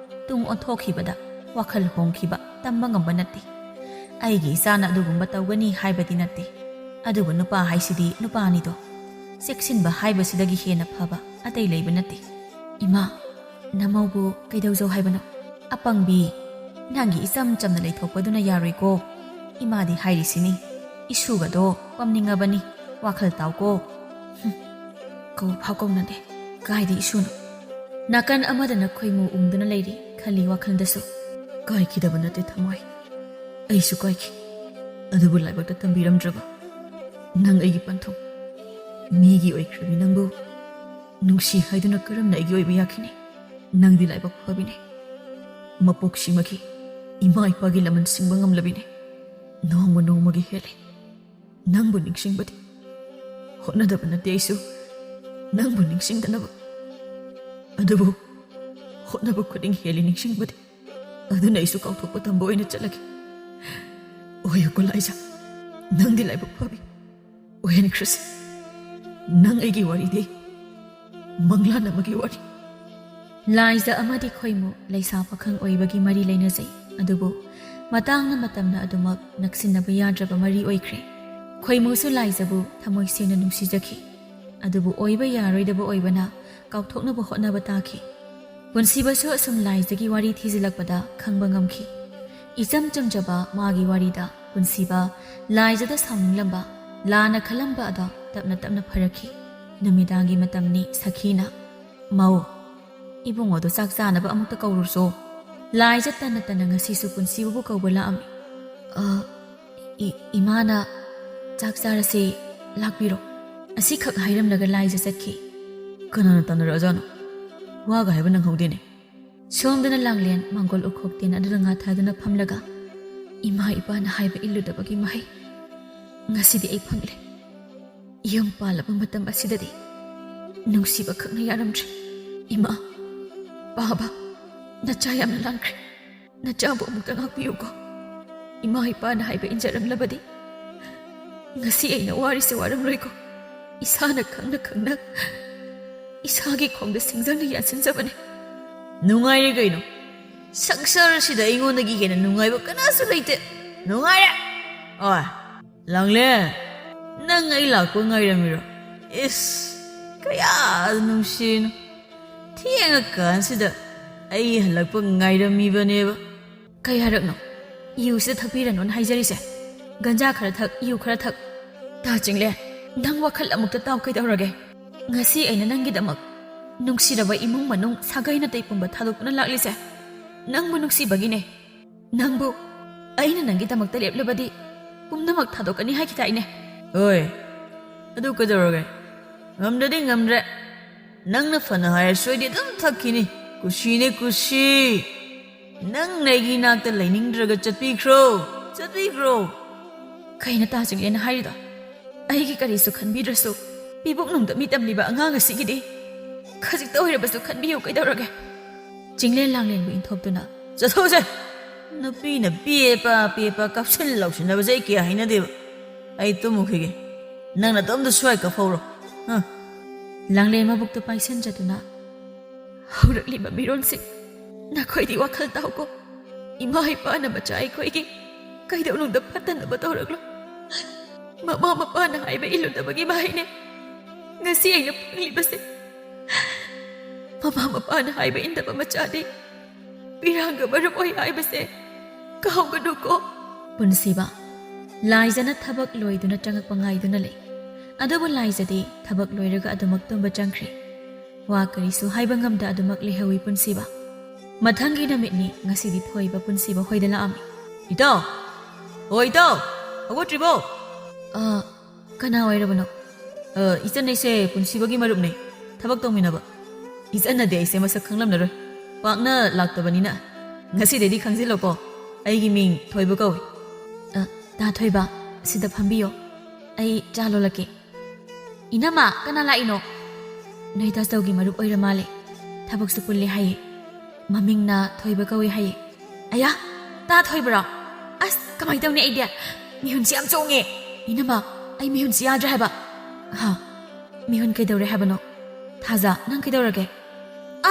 ꯇꯨꯡ ꯑꯣꯟꯊꯣꯛꯈꯤꯕꯗ ꯋꯥꯈꯜ ꯍꯣꯡꯈꯤꯕ ꯇꯝꯕ ꯉꯝꯕ ꯅꯠꯇꯦ꯫ ꯑꯩꯒꯤ ꯏꯆꯥꯅ ꯑꯗꯨꯒꯨꯝꯕ ꯇꯧꯒꯅꯤ ꯍꯥꯏꯕꯗꯤ ꯅꯠꯇꯦ꯫ ꯑꯗꯨꯕꯨ ꯅꯨꯄꯥ ꯍꯥꯏꯁꯤꯗꯤ ꯅꯨꯄꯥꯅꯤꯗꯣ꯫ ꯆꯦꯛꯁꯤꯟꯕ ꯍꯥꯏꯕꯁꯤꯗꯒꯤ ꯍꯦꯟꯅ ꯐꯕ ꯑꯇꯩ ꯂꯩꯕ ꯅꯠꯇꯦ꯫ ꯏꯃꯥ, ꯅꯃꯧꯕꯨ ꯀꯩꯗꯧꯖꯧ ꯍꯥꯏꯕꯅꯣ? ꯑꯄꯪꯕꯤ, ꯅꯪꯒꯤ ꯏꯆꯝ ꯆꯝꯅ ꯂꯩꯊꯣꯛꯄꯗꯨꯅ ꯌꯥꯔꯣꯏꯀꯣ꯫ ꯏꯃꯥꯗꯤ ꯍꯥꯏꯔꯤꯁꯤꯅꯤ, ꯏꯁꯨꯒꯗꯣ ꯄꯝꯅꯤꯡꯉꯕꯅꯤ, ꯋꯥꯈꯜ ꯇꯥꯎꯀꯣ꯫ ꯍꯨꯝ, ꯀꯧ ꯐꯥꯎ ꯀꯧꯅꯗꯦ, ꯀꯥꯏꯗ ꯏꯁꯨꯅꯣ? ꯅꯥꯀꯟ ꯑꯃꯗꯅ ꯈꯣꯏꯃꯨ ꯎꯪꯗꯨꯅ ꯂꯩꯔꯤ, ꯈꯜꯂꯤ ꯋꯥꯈꯜꯗꯁꯨ꯫ ꯀꯥꯏꯈꯤꯗꯕ ꯅꯠꯇꯦ ꯊꯃꯣꯏ, ꯑꯩꯁꯨ ꯀꯥꯏꯈꯤ꯫ ꯑꯗꯨꯕꯨ ꯂꯥꯏꯕꯛꯇ ꯇꯝꯕꯤꯔꯝꯗ꯭ꯔꯕ ꯅꯪ ꯑꯩꯒꯤ ꯄꯟꯊꯨꯡ꯫ ꯃꯤꯒꯤ ꯑꯣꯏꯈ꯭ꯔꯕꯤ ꯅꯪꯕꯨ ꯅꯨꯡꯁꯤ ꯍꯥꯏꯗꯨꯅ ꯀꯔꯝꯅ ꯑꯩꯒꯤ ꯑꯣꯏꯕ ꯌꯥꯈꯤꯅꯤ? ꯅꯪꯗꯤ ꯂꯥꯏꯕꯛ ꯐꯕꯤꯅꯦ꯫ ꯃꯄꯣꯛꯁꯤꯃꯒꯤ ꯏꯃꯥ ꯏꯄꯥꯒꯤ ꯂꯃꯟ ꯁꯤꯡꯕ ꯉꯝꯂꯕꯤꯅꯦ꯫ ꯅꯣꯡꯃ ꯅꯣꯡꯃꯒꯤ ꯍꯦꯜꯂꯦ ꯅꯪꯕꯨ ꯅꯤꯡꯁꯤꯡꯕꯗꯤ꯫ ꯍꯣꯠꯅꯗꯕ ꯅꯠꯇꯦ ꯑꯩꯁꯨ ꯅꯪꯕꯨ ꯅꯤꯡꯁꯤꯡꯗꯅꯕ꯫ ꯑꯗꯨꯕꯨ ꯍꯣꯠꯅꯕ ꯈꯨꯗꯤꯡ ꯍꯦꯜꯂꯤ ꯅꯤꯡꯁꯤꯡꯕꯗꯤ꯫ ꯑꯗꯨꯅ ꯑꯩꯁꯨ ꯀꯥꯎꯊꯣꯛꯄ ꯇꯝꯕ ꯑꯣꯏꯅ ꯆꯠꯂꯒꯦ꯫ ꯑꯣꯏꯌꯨꯀꯣ ꯂꯥꯏꯖꯥ, ꯅꯪꯗꯤ ꯂꯥꯏꯕꯛ ꯐꯕꯤ ꯑꯣꯏꯍꯟꯈ꯭ꯔꯁꯤ꯫ ꯅꯪ ꯑꯩꯒꯤ ꯋꯥꯔꯤꯗꯤ ꯃꯪꯂꯥꯟ ꯑꯃꯒꯤ ꯋꯥꯔꯤ꯫ ꯂꯥꯏꯖ ꯑꯃꯗꯤ ꯈꯣꯏꯃꯨ ꯂꯩꯁꯥ ꯄꯥꯈꯪ ꯑꯣꯏꯕꯒꯤ ꯃꯔꯤ ꯂꯩꯅꯖꯩ꯫ ꯑꯗꯨꯕꯨ ꯃꯇꯥꯡꯅ ꯃꯇꯝꯅ ꯑꯗꯨꯃꯛ ꯅꯛꯁꯤꯟꯅꯕ ꯌꯥꯗ꯭ꯔꯕ ꯃꯔꯤ ꯑꯣꯏꯈ꯭ꯔꯦ꯫ ꯈꯣꯏꯃꯨꯁꯨ ꯂꯥꯏꯖꯕꯨ ꯊꯃꯣꯏ ꯁꯦꯡꯅ ꯅꯨꯡꯁꯤꯖꯈꯤ꯫ ꯑꯗꯨꯕꯨ ꯑꯣꯏꯕ ꯌꯥꯔꯣꯏꯗꯕ ꯑꯣꯏꯕꯅ ꯀꯥꯎꯊꯣꯛꯅꯕ ꯍꯣꯠꯅꯕ ꯇꯥꯈꯤ꯫ ꯄꯨꯟꯁꯤꯕꯁꯨ ꯑꯁꯨꯝ ꯂꯥꯏꯖꯒꯤ ꯋꯥꯔꯤ ꯊꯤꯖꯤꯜꯂꯛꯄꯗ ꯈꯪꯕ ꯉꯝꯈꯤ꯫ ꯏꯆꯝ ꯆꯝꯖꯕ ꯃꯥꯒꯤ ꯋꯥꯔꯤꯗ ꯄꯨꯟꯁꯤꯕ ꯂꯥꯏꯖꯗ ꯁꯥꯎꯅꯤꯡꯂꯝꯕ, ꯂꯥꯟꯅ ꯈꯜꯂꯝꯕ ꯑꯗꯣ ꯇꯞꯅ ꯇꯞꯅ ꯐꯔꯛꯈꯤ꯫ ꯅꯨꯃꯤꯗꯥꯡꯒꯤ ꯃꯇꯝꯅꯤ꯫ ꯁꯈꯤꯅ, "ꯃꯧ, ꯏꯕꯨꯡꯉꯣꯗꯣ ꯆꯥꯛ ꯆꯥꯅꯕ ꯑꯃꯨꯛꯇ ꯀꯧꯔꯨꯔꯁꯣ꯫" ꯂꯥꯏꯖ ꯇꯟꯅ ꯇꯟꯅ ꯉꯁꯤꯁꯨ ꯄꯨꯟꯁꯤꯕꯕꯨ ꯀꯧꯕ ꯂꯥꯛꯑꯝꯃꯤ꯫ "ꯑ, ꯏ-, ꯏꯃꯥꯅ ꯆꯥꯛ ꯆꯥꯔꯁꯦ, ꯂꯥꯛꯄꯤꯔꯣ꯫" ꯑꯁꯤꯈꯛ ꯍꯥꯏꯔꯝꯂꯒ ꯂꯥꯏꯖ ꯆꯠꯈꯤ꯫ "ꯀꯅꯥꯅ ꯇꯥꯟꯅꯔꯛꯑꯖꯥꯠꯅꯣ? ꯋꯥꯒ ꯍꯥꯏꯕ ꯅꯪꯍꯧꯗꯦꯅꯦ꯫" ꯁꯣꯝꯗꯅ ꯂꯥꯡꯂꯦꯟ ꯃꯪꯒꯣꯜ ꯎꯈꯣꯛ ꯇꯦꯟ ꯑꯗꯨꯗ ꯉꯥ ꯊꯥꯗꯨꯅ ꯐꯝꯂꯒ, "ꯏꯃꯥ ꯏꯄꯥꯅ ꯍꯥꯏꯕ ꯏꯜꯂꯨꯗꯕꯒꯤ ꯃꯍꯩ ꯉꯁꯤꯗꯤ ꯑꯩ ꯐꯪꯂꯦ꯫ ꯌꯨꯝ ꯄꯥꯜꯂꯕ ꯃꯇꯝ ꯑꯁꯤꯗꯗꯤ ꯅꯨꯡꯁꯤꯕ ꯈꯛꯅ ꯌꯥꯔꯝꯗ꯭ꯔꯦ꯫ ꯏꯃꯥ, ꯄꯥꯕ, ꯅꯆꯥ ꯌꯥꯝꯅ ꯂꯥꯡꯈ꯭ꯔꯦ꯫ ꯅꯆꯥꯕꯨ ꯑꯃꯨꯛꯇ ꯉꯥꯛꯄꯤꯌꯨꯀꯣ꯫ ꯏꯃꯥ ꯏꯄꯥꯅ ꯍꯥꯏꯕ ꯏꯟꯖꯔꯝꯂꯕꯗꯤ ꯉꯁꯤ ꯑꯩꯅ ꯋꯥꯔꯤꯁꯦ ꯋꯥꯔꯝꯂꯣꯏꯀꯣ꯫ ꯏꯁꯥꯅ ꯈꯪꯅ ꯈꯪꯅ ꯏꯁꯥꯒꯤ ꯈꯣꯡꯗ ꯁꯤꯡꯖꯪꯅ ꯌꯥꯟꯁꯤꯟꯖꯕꯅꯦ꯫" "ꯅꯨꯡꯉꯥꯏꯔꯦ ꯀꯩꯅꯣ? ꯁꯪꯁꯥꯔ ꯑꯁꯤꯗ ꯑꯩꯉꯣꯟꯗꯒꯤ ꯍꯦꯟꯅ ꯅꯨꯡꯉꯥꯏꯕ ꯀꯅꯥꯁꯨ ꯂꯩꯇꯦ꯫ ꯅꯨꯡꯉꯥꯏꯔꯦ꯫ ꯑꯣꯏ, ꯂꯥꯡꯂꯦ, ꯅꯪ ꯑꯩ ꯂꯥꯛꯄ ꯉꯥꯏꯔꯝꯃꯤꯔꯣ? ꯏꯁ, ꯀꯌꯥ ꯅꯨꯡꯁꯤꯅꯣ꯫ ꯊꯦꯡꯉꯀꯥꯟꯁꯤꯗ ꯑꯩ ꯍꯜꯂꯛꯄ ꯉꯥꯏꯔꯝꯃꯤꯕꯅꯦꯕ꯫" "ꯀꯌꯥꯔꯛꯅꯣ? ꯌꯨꯁꯤꯗ ꯊꯛꯄꯤꯔꯅꯨꯅ ꯍꯥꯏꯖꯔꯤꯁꯦ꯫ ꯒꯟꯖꯥ ꯈꯔ ꯊꯛ, ꯌꯨ ꯈꯔ ꯊꯛ꯫ ꯇꯥ ꯆꯤꯡꯂꯦ, ꯅꯪ ꯋꯥꯈꯜ ꯑꯃꯨꯛꯇ ꯇꯥꯎ ꯀꯩꯗꯧꯔꯒꯦ? ꯉꯁꯤ ꯑꯩꯅ ꯅꯪꯒꯤꯗꯃꯛ ꯅꯨꯡꯁꯤꯔꯕ ꯏꯃꯨꯡ ꯃꯅꯨꯡ, ꯁꯥꯒꯩ ꯅꯥꯇꯩ ꯄꯨꯝꯕ ꯊꯥꯗꯣꯛꯇꯨꯅ ꯂꯥꯛꯂꯤꯁꯦ ꯅꯪꯕꯨ ꯅꯨꯡꯁꯤꯕꯒꯤꯅꯦ꯫ ꯅꯪꯕꯨ ꯑꯩꯅ ꯅꯪꯒꯤꯗꯃꯛꯇ ꯂꯦꯞꯂꯕꯗꯤ ꯄꯨꯝꯅꯃꯛ ꯊꯥꯗꯣꯛꯀꯅꯤ ꯍꯥꯏꯈꯤꯗꯥꯏꯅꯦ?" "ꯍꯣꯏ, ꯑꯗꯨ ꯀꯩꯗꯧꯔꯒꯦ? ꯉꯝꯗ꯭ꯔꯗꯤ ꯉꯝꯗ꯭ꯔꯦ꯫ ꯅꯪꯅ ꯐꯅ ꯍꯥꯏꯔꯁꯨ ꯑꯩꯗꯤ ꯑꯗꯨꯝ ꯊꯛꯈꯤꯅꯤ꯫ ꯀꯨꯁꯤꯅꯦ, ꯀꯨꯁꯤ꯫ ꯅꯪꯅ ꯑꯩꯒꯤ ꯏꯅꯥꯛꯇ ꯂꯩꯅꯤꯡꯗ꯭ꯔꯒ ꯆꯠꯄꯤꯈ꯭ꯔꯣ, ꯆꯠꯄꯤꯈ꯭ꯔꯣ꯫" "ꯀꯩꯅꯣ ꯇꯥ ꯆꯤꯡꯂꯦꯅ ꯍꯥꯏꯔꯤꯗꯣ? ꯑꯩꯒꯤ ꯀꯔꯤꯁꯨ ꯈꯟꯕꯤꯗ꯭ꯔꯁꯨ ꯄꯤꯕꯨꯛ ꯅꯨꯡꯗ ꯃꯤ ꯇꯝꯂꯤꯕ ꯑꯉꯥꯡ ꯑꯁꯤꯒꯤꯗꯤ ꯈꯖꯤꯛꯇ ꯑꯣꯏꯔꯕꯁꯨ ꯈꯟꯕꯤꯌꯨ ꯀꯩꯗꯧꯔꯒꯦ?" ꯆꯤꯡꯂꯦꯟ ꯂꯥꯡꯂꯦꯟꯕꯨ ꯏꯟꯊꯣꯛꯇꯨꯅ, "ꯆꯠꯊꯣꯛꯎꯁꯦ! ꯅꯨꯄꯤꯅ ꯄꯦꯄ ꯄꯦꯄ ꯀꯥꯞꯁꯤꯟ ꯂꯥꯎꯁꯤꯟꯅꯕꯁꯦ ꯑꯩ ꯀꯌꯥ ꯍꯩꯅꯗꯦꯕ꯫ ꯑꯩ ꯇꯨꯝꯃꯨꯈꯤꯒꯦ꯫ ꯅꯪ ꯅꯇꯣꯝꯗ ꯁ꯭ꯋꯥꯏ ꯀꯥꯞꯍꯧꯔꯣ꯫ ꯍ꯫" ꯂꯥꯡꯂꯦꯟ ꯃꯕꯨꯛꯇ ꯄꯥꯏꯁꯟꯖꯗꯨꯅ, "ꯍꯧꯔꯛꯂꯤꯕ ꯃꯤꯔꯣꯜꯁꯤꯡ, ꯅꯈꯣꯏꯗꯤ ꯋꯥꯈꯜ ꯇꯥꯎꯀꯣ꯫ ꯏꯃꯥ ꯏꯄꯥꯅ ꯃꯆꯥ ꯑꯩꯈꯣꯏꯒꯤ ꯀꯩꯗꯧꯅꯨꯡꯗ ꯐꯠꯇꯅꯕ ꯇꯧꯔꯛꯂꯣꯏ꯫ ꯃꯃꯥ ꯃꯄꯥꯅ ꯍꯥꯏꯕ ꯏꯜꯂꯨꯗꯕꯒꯤ ꯃꯍꯩꯅꯦ ꯉꯁꯤ ꯑꯩꯅ ꯐꯪꯂꯤꯕꯁꯦ꯫ ꯃꯃꯥ ꯃꯄꯥꯅ ꯍꯥꯏꯕ ꯏꯟꯗꯕ ꯃꯆꯥꯗꯤ ꯄꯤꯔꯥꯡꯒ ꯃꯔꯨꯞ ꯑꯣꯏ ꯍꯥꯏꯕꯁꯦ ꯀꯥꯎꯒꯅꯨꯀꯣ꯫ ꯄꯨꯟꯁꯤꯕ, ꯂꯥꯏꯖꯅ ꯊꯕꯛ ꯂꯣꯏꯗꯨꯅ ꯆꯪꯉꯛꯄ ꯉꯥꯏꯗꯨꯅ ꯂꯩ꯫ ꯑꯗꯨꯕꯨ ꯂꯥꯏꯖꯗꯤ ꯊꯕꯛ ꯂꯣꯏꯔꯒ ꯑꯗꯨꯃꯛ ꯇꯨꯝꯕ ꯆꯪꯈ꯭ꯔꯦ꯫ ꯋꯥ ꯀꯔꯤꯁꯨ ꯍꯥꯏꯕ ꯉꯝꯗ ꯑꯗꯨꯃꯛ ꯂꯩꯍꯧꯏ ꯄꯨꯟꯁꯤꯕ꯫ ꯃꯊꯪꯒꯤ ꯅꯨꯃꯤꯠꯅꯤ꯫ ꯉꯁꯤꯗꯤ ꯊꯣꯏꯕ ꯄꯨꯟꯁꯤꯕ ꯍꯣꯏꯗ ꯂꯥꯛꯑꯝꯃꯤ꯫ "ꯏꯇꯥꯎ! ꯑꯣ ꯏꯇꯥꯎ! ꯍꯧꯒꯠꯇ꯭ꯔꯤꯕꯣ?" "ꯑ, ꯀꯅꯥ ꯑꯣꯏꯔꯕꯅꯣ?" "ꯑ, ꯏꯆꯟ, ꯑꯩꯁꯦ ꯄꯨꯟꯁꯤꯕꯒꯤ ꯃꯔꯨꯞꯅꯦ, ꯊꯕꯛ ꯇꯧꯃꯤꯟꯅꯕ꯫" "ꯏꯆꯟꯅꯗꯤ ꯑꯩꯁꯦ ꯃꯁꯛ ꯈꯪꯂꯝꯂꯔꯣꯏ, ꯄꯥꯛꯅ ꯂꯥꯛꯇꯕꯅꯤꯅ꯫ ꯉꯁꯤꯗꯩꯗꯤ ꯈꯪꯖꯤꯜꯂꯣꯀꯣ, ꯑꯩꯒꯤ ꯃꯤꯡ ꯊꯣꯏꯕ ꯀꯧꯏ꯫" "ꯑ, ꯇꯥ ꯊꯣꯏꯕ, ꯁꯤꯗ ꯐꯝꯕꯤꯌꯣ, ꯑꯩ ꯆꯥ ꯂꯣꯜꯂꯛꯀꯦ꯫" "ꯏꯅꯝꯃ, ꯀꯅꯥ ꯂꯥꯛꯏꯅꯣ?" "ꯅꯣꯏ ꯇꯥꯆꯧꯒꯤ ꯃꯔꯨꯞ ꯑꯣꯏꯔ ꯃꯥꯜꯂꯦ, ꯊꯕꯛꯁꯨ ꯄꯨꯜꯂꯦ ꯍꯥꯏꯌꯦ, ꯃꯃꯤꯡꯅ ꯊꯣꯏꯕ ꯀꯧꯏ ꯍꯥꯏꯌꯦ꯫" "ꯑꯌꯥ, ꯇꯥ ꯊꯣꯏꯕ꯭ꯔꯣ? ꯑꯁ, ꯀꯃꯥꯏꯅ ꯇꯧꯅꯤ ꯑꯩꯗꯤ? ꯃꯤꯍꯨꯟꯁꯤ ꯌꯥꯝ ꯆꯣꯡꯉꯦ꯫ ꯏꯅꯝꯃ, ꯑꯩ ꯃꯤꯍꯨꯟꯁꯤ ꯌꯥꯗ꯭ꯔꯦ ꯍꯥꯏꯕ꯫" "ꯍꯥ? ꯃꯤꯍꯨꯟ ꯀꯩꯗꯧꯔꯦ ꯍꯥꯏꯕꯅꯣ? ꯊꯥꯖ, ꯅꯪ ꯀꯩꯗꯧꯔꯒꯦ?"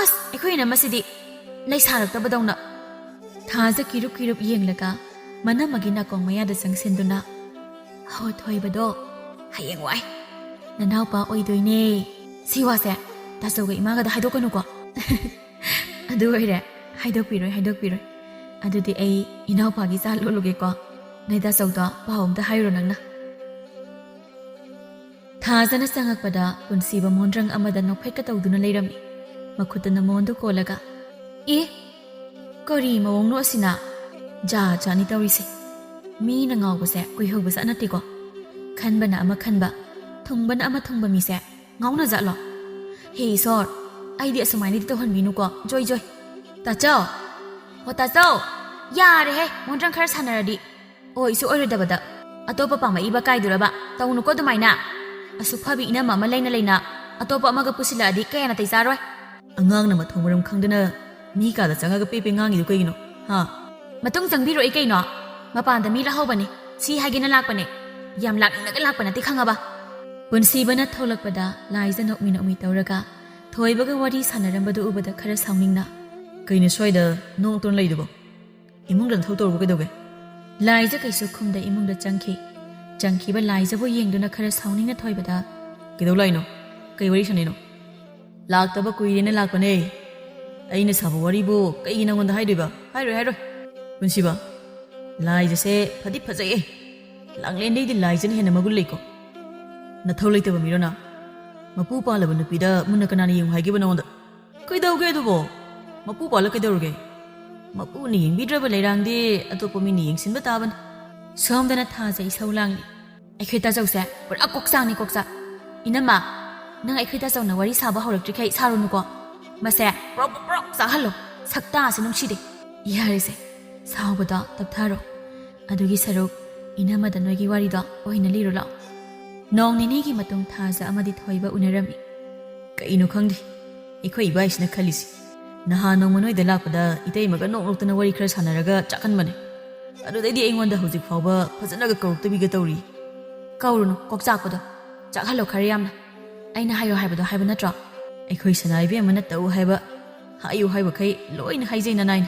"ꯑꯁ, ꯑꯩꯈꯣꯏ ꯏꯅꯝꯃꯁꯤꯗꯤ ꯂꯩꯁꯥꯔꯛꯇꯕꯗꯧꯅ꯫" ꯊꯥꯖ ꯀꯤꯔꯨꯞ ꯀꯤꯔꯨꯞ ꯌꯦꯡꯂꯒ ꯃꯅꯝꯃꯒꯤ ꯅꯥꯀꯣꯡ ꯃꯌꯥꯗ ꯆꯪꯁꯤꯟꯗꯨꯅ, "ꯍꯣ, ꯊꯣꯏꯕꯗꯣ ꯍꯌꯦꯡ ꯋꯥꯏ ꯅꯅꯥꯎꯄꯥ ꯑꯣꯏꯗꯣꯏꯅꯦ꯫ ꯁꯤ ꯋꯥꯁꯦ ꯇꯥꯆꯧꯒ ꯏꯃꯥꯒꯗ ꯍꯥꯏꯗꯣꯛꯀꯅꯨꯀꯣ꯫" "ꯑꯗꯨ ꯑꯣꯏꯔꯦ, ꯍꯥꯏꯗꯣꯛꯄꯤꯔꯣꯏ, ꯍꯥꯏꯗꯣꯛꯄꯤꯔꯣꯏ꯫ ꯑꯗꯨꯗꯤ ꯑꯩ ꯏꯅꯥꯎꯄꯥꯒꯤ ꯆꯥ ꯂꯣꯜꯂꯨꯒꯦꯀꯣ꯫ ꯅꯣꯏ ꯇꯥꯆꯧꯗꯣ ꯄꯥꯎ ꯑꯝꯇ ꯍꯥꯏꯔꯨꯔꯣ ꯅꯪꯅ꯫" ꯊꯥꯖꯅ ꯆꯪꯉꯛꯄꯗ ꯄꯨꯟꯁꯤꯕ ꯃꯣꯟꯗ꯭ꯔꯪ ꯑꯃꯗ ꯅꯣꯛꯐꯦꯠꯀ ꯇꯧꯗꯨꯅ ꯂꯩꯔꯝꯃꯤ꯫ ꯃꯈꯨꯠꯇꯅ ꯃꯣꯟꯗꯨ ꯀꯣꯜꯂꯒ, "ꯑꯦ, ꯀꯔꯤ ꯃꯑꯣꯡꯅꯣ ꯑꯁꯤꯅ? ꯖꯥꯠ ꯖꯥꯠꯅꯤ ꯇꯧꯔꯤꯁꯦ꯫ ꯃꯤꯅ ꯉꯥꯎꯕꯁꯦ ꯀꯨꯏꯍꯧꯕ ꯖꯥꯠ ꯅꯠꯇꯦꯀꯣ꯫ ꯈꯟꯕꯅ ꯑꯃ ꯈꯟꯕ, ꯊꯨꯡꯕꯅ ꯑꯃ ꯊꯨꯡꯕ ꯃꯤꯁꯦ ꯉꯥꯎꯅ ꯖꯥꯠꯂꯣ? ꯍꯦ ꯏꯁꯣꯔ, ꯑꯩꯗꯤ ꯑꯁꯨꯃꯥꯏꯅꯗꯤ ꯇꯧꯍꯟꯕꯤꯅꯨꯀꯣ, ꯖꯣꯏ ꯖꯣꯏ꯫ ꯇꯥꯆꯧ! ꯍꯣ ꯇꯥꯆꯧ! ꯌꯥꯔꯦꯍꯦ, ꯃꯣꯟꯗ꯭ꯔꯪ ꯈꯔ ꯁꯥꯟꯅꯔꯗꯤ꯫ ꯑꯣꯏꯁꯨ ꯑꯣꯏꯔꯣꯏꯗꯕꯗ ꯑꯇꯣꯞꯄ ꯄꯥꯝꯃꯛꯏꯕ ꯀꯥꯏꯗꯨꯔꯕ? ꯇꯧꯅꯨꯀꯣ ꯑꯗꯨꯃꯥꯏꯅ꯫ ꯑꯁꯨꯛ ꯐꯕꯤ ꯏꯅꯝꯃ ꯑꯃ ꯂꯩꯅ ꯂꯩꯅ ꯑꯇꯣꯞꯄ ꯑꯃꯒ ꯄꯨꯁꯤꯜꯂꯛꯑꯗꯤ ꯀꯌꯥ ꯅꯥꯇꯩ ꯆꯥꯔꯣꯏ꯫ ꯑꯉꯥꯡꯅ ꯃꯊꯣꯡ ꯃꯔꯝ ꯈꯪꯗꯅ ꯃꯤ ꯀꯥꯗ ꯆꯪꯉꯒ ꯄꯦ ꯄꯦ ꯉꯥꯡꯉꯤꯗꯨ ꯀꯩꯒꯤꯅꯣ? ꯍꯥ? ꯃꯇꯨꯡ ꯆꯪꯕꯤꯔꯛꯏ ꯀꯩꯅꯣ? ꯃꯄꯥꯟꯗ ꯃꯤ ꯂꯥꯛꯍꯧꯕꯅꯦ꯫ ꯁꯤ ꯍꯥꯏꯒꯦꯅ ꯂꯥꯛꯄꯅꯦ꯫ ꯌꯥꯝ ꯂꯥꯛꯅꯤꯡꯉꯒ ꯂꯥꯛꯄ ꯅꯠꯇꯦ ꯈꯪꯉꯕ?" ꯄꯨꯟꯁꯤꯕꯅ ꯊꯣꯛꯂꯛꯄꯗ ꯂꯥꯏꯖ ꯅꯣꯛꯃꯤ ꯅꯣꯛꯃꯤ ꯇꯧꯔꯒ ꯊꯣꯏꯕꯒ ꯋꯥꯔꯤ ꯁꯥꯟꯅꯔꯝꯕꯗꯨ ꯎꯕꯗ ꯈꯔ ꯁꯥꯎꯅꯤꯡꯅ, "ꯀꯩꯅꯣ ꯁ꯭ꯋꯥꯏꯗ ꯅꯣꯛꯇꯨꯅ ꯂꯩꯗꯨꯕꯣ? ꯏꯃꯨꯡꯗ ꯅꯊꯧ ꯇꯧꯔꯨꯕ ꯀꯩꯗꯧꯒꯦ?" ꯂꯥꯏꯖ ꯀꯩꯁꯨ ꯈꯨꯝꯗ ꯏꯃꯨꯡꯗ ꯆꯪꯈꯤ꯫ ꯆꯪꯈꯤꯕ ꯂꯥꯏꯖꯕꯨ ꯌꯦꯡꯗꯨꯅ ꯈꯔ ꯁꯥꯎꯅꯤꯡꯅ ꯊꯣꯏꯕꯗ, "ꯀꯩꯗꯧ ꯂꯥꯛꯏꯅꯣ? ꯀꯩ ꯋꯥꯔꯤ ꯁꯥꯟꯅꯩꯅꯣ?" ꯂꯥꯛꯇꯕ ꯀꯨꯏꯔꯦꯅ ꯂꯥꯛꯄꯅꯦ꯫ ꯑꯩꯅ ꯁꯥꯕ ꯋꯥꯔꯤꯕꯨ ꯀꯩꯒꯤ ꯅꯪꯉꯣꯟꯗ ꯍꯥꯏꯗꯣꯏꯕ? ꯍꯥꯏꯔꯣꯏ, ꯍꯥꯏꯔꯣꯏ꯫ ꯄꯨꯟꯁꯤꯕ, ꯂꯥꯏꯖꯁꯦ ꯐꯗꯤ ꯐꯖꯩꯌꯦ꯫ ꯂꯥꯡꯂꯦꯟꯗꯩꯗꯤ ꯂꯥꯏꯖꯅ ꯍꯦꯟꯅ ꯃꯒꯨꯟ ꯂꯩꯀꯣ꯫ ꯅꯊꯧ ꯂꯩꯇꯕ ꯃꯤꯔꯣ ꯅꯪ? ꯃꯄꯨ ꯄꯥꯜꯂꯕ ꯅꯨꯄꯤꯗ ꯃꯨꯟꯅ ꯀꯅꯥꯅ ꯌꯦꯡꯉꯨ ꯍꯥꯏꯒꯦꯕ ꯅꯉꯣꯟꯗ? ꯀꯩꯗꯧꯒꯦ ꯑꯗꯨꯕꯣ? ꯃꯄꯨ ꯄꯥꯜꯂ ꯀꯩꯗꯧꯔꯒꯦ? ꯃꯄꯨꯅ ꯌꯦꯡꯕꯤꯗ꯭ꯔꯕ ꯂꯩꯔꯥꯡꯗꯤ ꯑꯇꯣꯞꯄ ꯃꯤꯅ ꯌꯦꯡꯁꯤꯟꯕ ꯇꯥꯕꯅꯤ꯫ ꯁꯣꯝꯗꯅ ꯊꯥꯖ ꯏꯁꯧ ꯂꯥꯡꯂꯤ꯫ ꯑꯩꯈꯣꯏ ꯇꯥꯆꯧꯁꯦ ꯄꯨꯔꯥ ꯀꯣꯛꯆꯥꯡꯅꯤ, ꯀꯣꯛꯆꯥꯛ꯫ ꯏꯅꯝꯃ, ꯅꯪ ꯑꯩꯈꯣꯏ ꯇꯥꯆꯧꯅ ꯋꯥꯔꯤ ꯁꯥꯕ ꯍꯧꯔꯛꯇ꯭ꯔꯤꯈꯩ ꯁꯥꯔꯨꯅꯨꯀꯣ꯫ ꯃꯁꯦ ꯄ꯭ꯔꯣꯛ ꯄ꯭ꯔꯣꯛ ꯆꯥꯛꯍꯜꯂꯣ꯫ ꯁꯛꯇꯥꯁꯦ ꯅꯨꯡꯁꯤꯗꯦ꯫ ꯌꯥꯔꯦꯁꯦ, ꯁꯥꯎꯕꯗꯣ ꯇꯞꯊꯔꯣ꯫ ꯑꯗꯨꯒꯤ ꯁꯔꯨꯛ ꯏꯅꯝꯃꯗ ꯅꯣꯏꯒꯤ ꯋꯥꯔꯤꯗꯣ ꯑꯣꯏꯅ ꯂꯤꯔꯨ ꯂꯥꯛꯑꯣ꯫ ꯅꯣꯡ ꯅꯤꯅꯤꯒꯤ ꯃꯇꯨꯡ ꯊꯥꯖ ꯑꯃꯗꯤ ꯊꯣꯏꯕ ꯎꯅꯔꯝꯃꯤ꯫ ꯀꯩꯅꯣ ꯈꯪꯗꯦ, ꯑꯩꯈꯣꯏ ꯏꯕꯥꯏꯁꯤꯅ ꯈꯜꯂꯤꯁꯤ꯫ ꯅꯍꯥꯟ ꯅꯣꯡꯃ ꯅꯣꯏꯗ ꯂꯥꯛꯄꯗ ꯏꯇꯩꯃꯒ ꯅꯣꯛ ꯅꯣꯛꯇꯅ ꯋꯥꯔꯤ ꯈꯔ ꯁꯥꯟꯅꯔꯒ ꯆꯥꯛꯍꯟꯕꯅꯦ꯫ ꯑꯗꯨꯗꯩꯗꯤ ꯑꯩꯉꯣꯟꯗ ꯍꯧꯖꯤꯛ ꯐꯥꯎꯕ ꯐꯖꯅꯒ ꯀꯧꯔꯛꯇꯕꯤꯒ ꯇꯧꯔꯤ꯫ ꯀꯧꯔꯨꯅꯨ, ꯀꯣꯛꯆꯥꯛꯄꯗꯣ꯫ ꯆꯥꯛꯍꯜꯂꯣ ꯈꯔ ꯌꯥꯝꯅ꯫ ꯑꯩꯅ ꯍꯥꯏꯌꯣ ꯍꯥꯏꯕꯗꯣ ꯍꯥꯏꯕ ꯅꯠꯇ꯭ꯔꯣ? ꯑꯩꯈꯣꯏ ꯁꯅꯥ ꯏꯕꯦꯝꯃꯅ ꯇꯧ ꯍꯥꯏꯕ, ꯍꯥꯏꯌꯨ ꯍꯥꯏꯕꯈꯩ ꯂꯣꯏꯅ ꯍꯥꯏꯖꯩ ꯅꯅꯥꯏꯅ꯫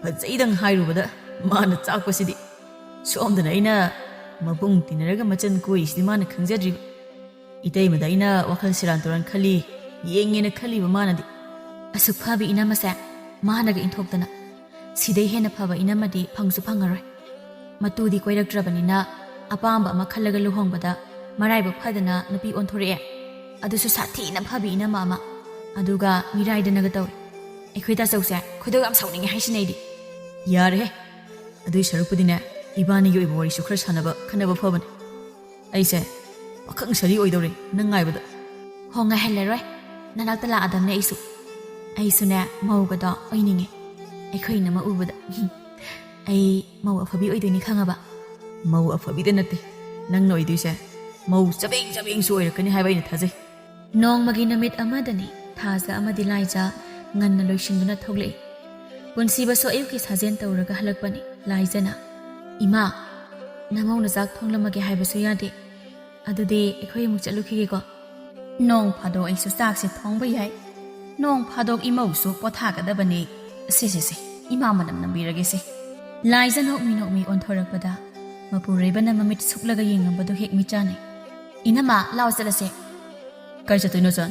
ꯐꯖꯩꯗꯪ ꯍꯥꯏꯔꯨꯕꯗ ꯃꯥꯅ ꯆꯥꯛꯄꯁꯤꯗꯤ꯫ ꯁꯣꯝꯗꯅ ꯑꯩꯅ ꯃꯕꯨꯡ ꯇꯤꯟꯅꯔꯒ ꯃꯆꯟ ꯀꯣꯏꯔꯤꯁꯤꯗꯤ ꯃꯥꯅ ꯈꯪꯖꯗ꯭ꯔꯤꯕ꯫ ꯏꯇꯩꯃꯗ ꯑꯩꯅ ꯋꯥꯈꯜ ꯁꯦꯔꯥꯟ ꯇꯨꯔꯥꯟ ꯈꯜꯂꯤ, ꯌꯦꯡꯉꯦꯅ ꯈꯜꯂꯤꯕ ꯃꯥꯅꯗꯤ꯫ ꯑꯁꯨꯛ ꯐꯕꯤ ꯏꯅꯝꯃꯁꯦ ꯃꯥꯅꯒ ꯏꯟꯊꯣꯛꯇꯅ꯫ ꯁꯤꯗꯩ ꯍꯦꯟꯅ ꯐꯕ ꯏꯅꯝꯃꯗꯤ ꯐꯪꯁꯨ ꯐꯪꯉꯔꯣꯏ꯫ ꯃꯇꯨꯗꯤ ꯀꯣꯏꯔꯛꯇ꯭ꯔꯕꯅꯤꯅ ꯑꯄꯥꯝꯕ ꯑꯃ ꯈꯜꯂꯒ ꯂꯨꯍꯣꯡꯕꯗ ꯃꯔꯥꯏꯕꯛ ꯐꯗꯅ ꯅꯨꯄꯤ ꯑꯣꯟꯊꯣꯔꯛꯑꯦ꯫ ꯑꯗꯨꯁꯨ ꯁꯥꯊꯤꯅ ꯐꯕꯤ ꯏꯅꯝꯃ ꯑꯃ꯫ ꯑꯗꯨꯒ ꯃꯤꯔꯥꯏꯗꯅꯒ ꯇꯧꯏ꯫ ꯑꯩꯈꯣꯏ ꯇꯥꯆꯧꯁꯦ ꯈꯣꯏꯗꯧ ꯌꯥꯝ ꯁꯥꯎꯅꯤꯡꯉꯦ ꯍꯥꯏꯁꯤꯅꯦ ꯑꯩꯗꯤ꯫ ꯌꯥꯔꯦꯍꯦ꯫ ꯑꯗꯨꯏ ꯁꯔꯨꯛꯄꯨꯗꯤꯅꯦ, ꯏꯕꯥꯅꯤꯒꯤ ꯑꯣꯏꯕ ꯋꯥꯔꯤꯁꯨ ꯈꯔ ꯁꯥꯟꯅꯕ ꯈꯟꯅꯕ ꯐꯕꯅꯦ꯫ ꯑꯩꯁꯦ ꯄꯥꯈꯪ ꯁꯥꯔꯤ ꯑꯣꯏꯗꯧꯔꯦ ꯅꯪ ꯉꯥꯏꯕꯗ꯫ ꯍꯣ, ꯉꯥꯏꯍꯜꯂꯔꯣꯏ꯫ ꯅꯅꯥꯛꯇ ꯂꯥꯛꯑꯗꯝꯅꯦ ꯑꯩꯁꯨ꯫ ꯑꯩꯁꯨꯅꯦ, ꯃꯧꯒꯗꯣ ꯑꯣꯏꯅꯤꯡꯉꯦ꯫ ꯑꯩꯈꯣꯏ ꯏꯅꯝꯃ ꯎꯕꯗ꯫ ꯑꯩ ꯃꯧ ꯑꯐꯕꯤ ꯑꯣꯏꯗꯣꯏꯅꯤ ꯈꯪꯉꯕ? ꯃꯧ ꯑꯐꯕꯤꯗ ꯅꯠꯇꯦ ꯅꯪꯅ ꯑꯣꯏꯗꯣꯏꯁꯦ, ꯃꯧ ꯆꯕꯦꯡ ꯆꯕꯦꯡꯁꯨ ꯑꯣꯏꯔꯛꯀꯅꯤ ꯍꯥꯏꯕ ꯑꯩꯅ ꯊꯥꯖꯩ꯫ ꯅꯣꯡꯃꯒꯤ ꯅꯨꯃꯤꯠ ꯑꯃꯗꯅꯤ ꯊꯥꯖ ꯑꯃꯗꯤ ꯂꯥꯏꯖ ꯉꯟꯅ ꯂꯣꯏꯁꯤꯟꯗꯨꯅ ꯊꯣꯛꯂꯛꯏ꯫ ꯄꯨꯟꯁꯤꯕꯁꯨ ꯑꯌꯨꯛꯀꯤ ꯁꯥꯖꯦꯜ ꯇꯧꯔꯒ ꯍꯜꯂꯛꯄꯅꯤ꯫ ꯂꯥꯏꯖꯅ, "ꯏꯃꯥ, ꯅꯃꯧꯅ ꯆꯥꯛ ꯊꯣꯡꯂꯝꯃꯒꯦ ꯍꯥꯏꯕꯁꯨ ꯌꯥꯗꯦ꯫ ꯑꯗꯨꯗꯤ ꯑꯩꯈꯣꯏ ꯑꯃꯨꯛ ꯆꯠꯂꯨꯈꯤꯒꯦꯀꯣ꯫ ꯅꯣꯡ ꯐꯥꯗꯣꯛ ꯑꯩꯁꯨ ꯆꯥꯛꯁꯦ ꯊꯣꯡꯕ ꯌꯥꯏ꯫ ꯅꯣꯡ ꯐꯥꯗꯣꯛ ꯏꯃꯧꯁꯨ ꯄꯣꯊꯥꯒꯗꯕꯅꯤ꯫ ꯁꯦ, ꯁꯦ, ꯁꯦ, ꯏꯃꯥ ꯃꯅꯝ ꯅꯝꯕꯤꯔꯒꯦꯁꯦ"꯫ ꯂꯥꯏꯖ ꯅꯣꯛꯃꯤ ꯅꯣꯛꯃꯤ ꯑꯣꯟꯊꯣꯔꯛꯄꯗ ꯃꯄꯨꯔꯣꯏꯕꯅ ꯃꯃꯤꯠ ꯁꯨꯛꯂꯒ ꯌꯦꯡꯉꯝꯕꯗꯨ ꯍꯦꯛ ꯃꯤꯠꯆꯥꯅꯩ꯫ "ꯏꯅꯝꯃ, ꯂꯥꯎ ꯆꯠꯂꯁꯦ"꯫ "ꯀꯥꯏ ꯆꯠꯇꯣꯏꯅꯣ, ꯆꯟ?"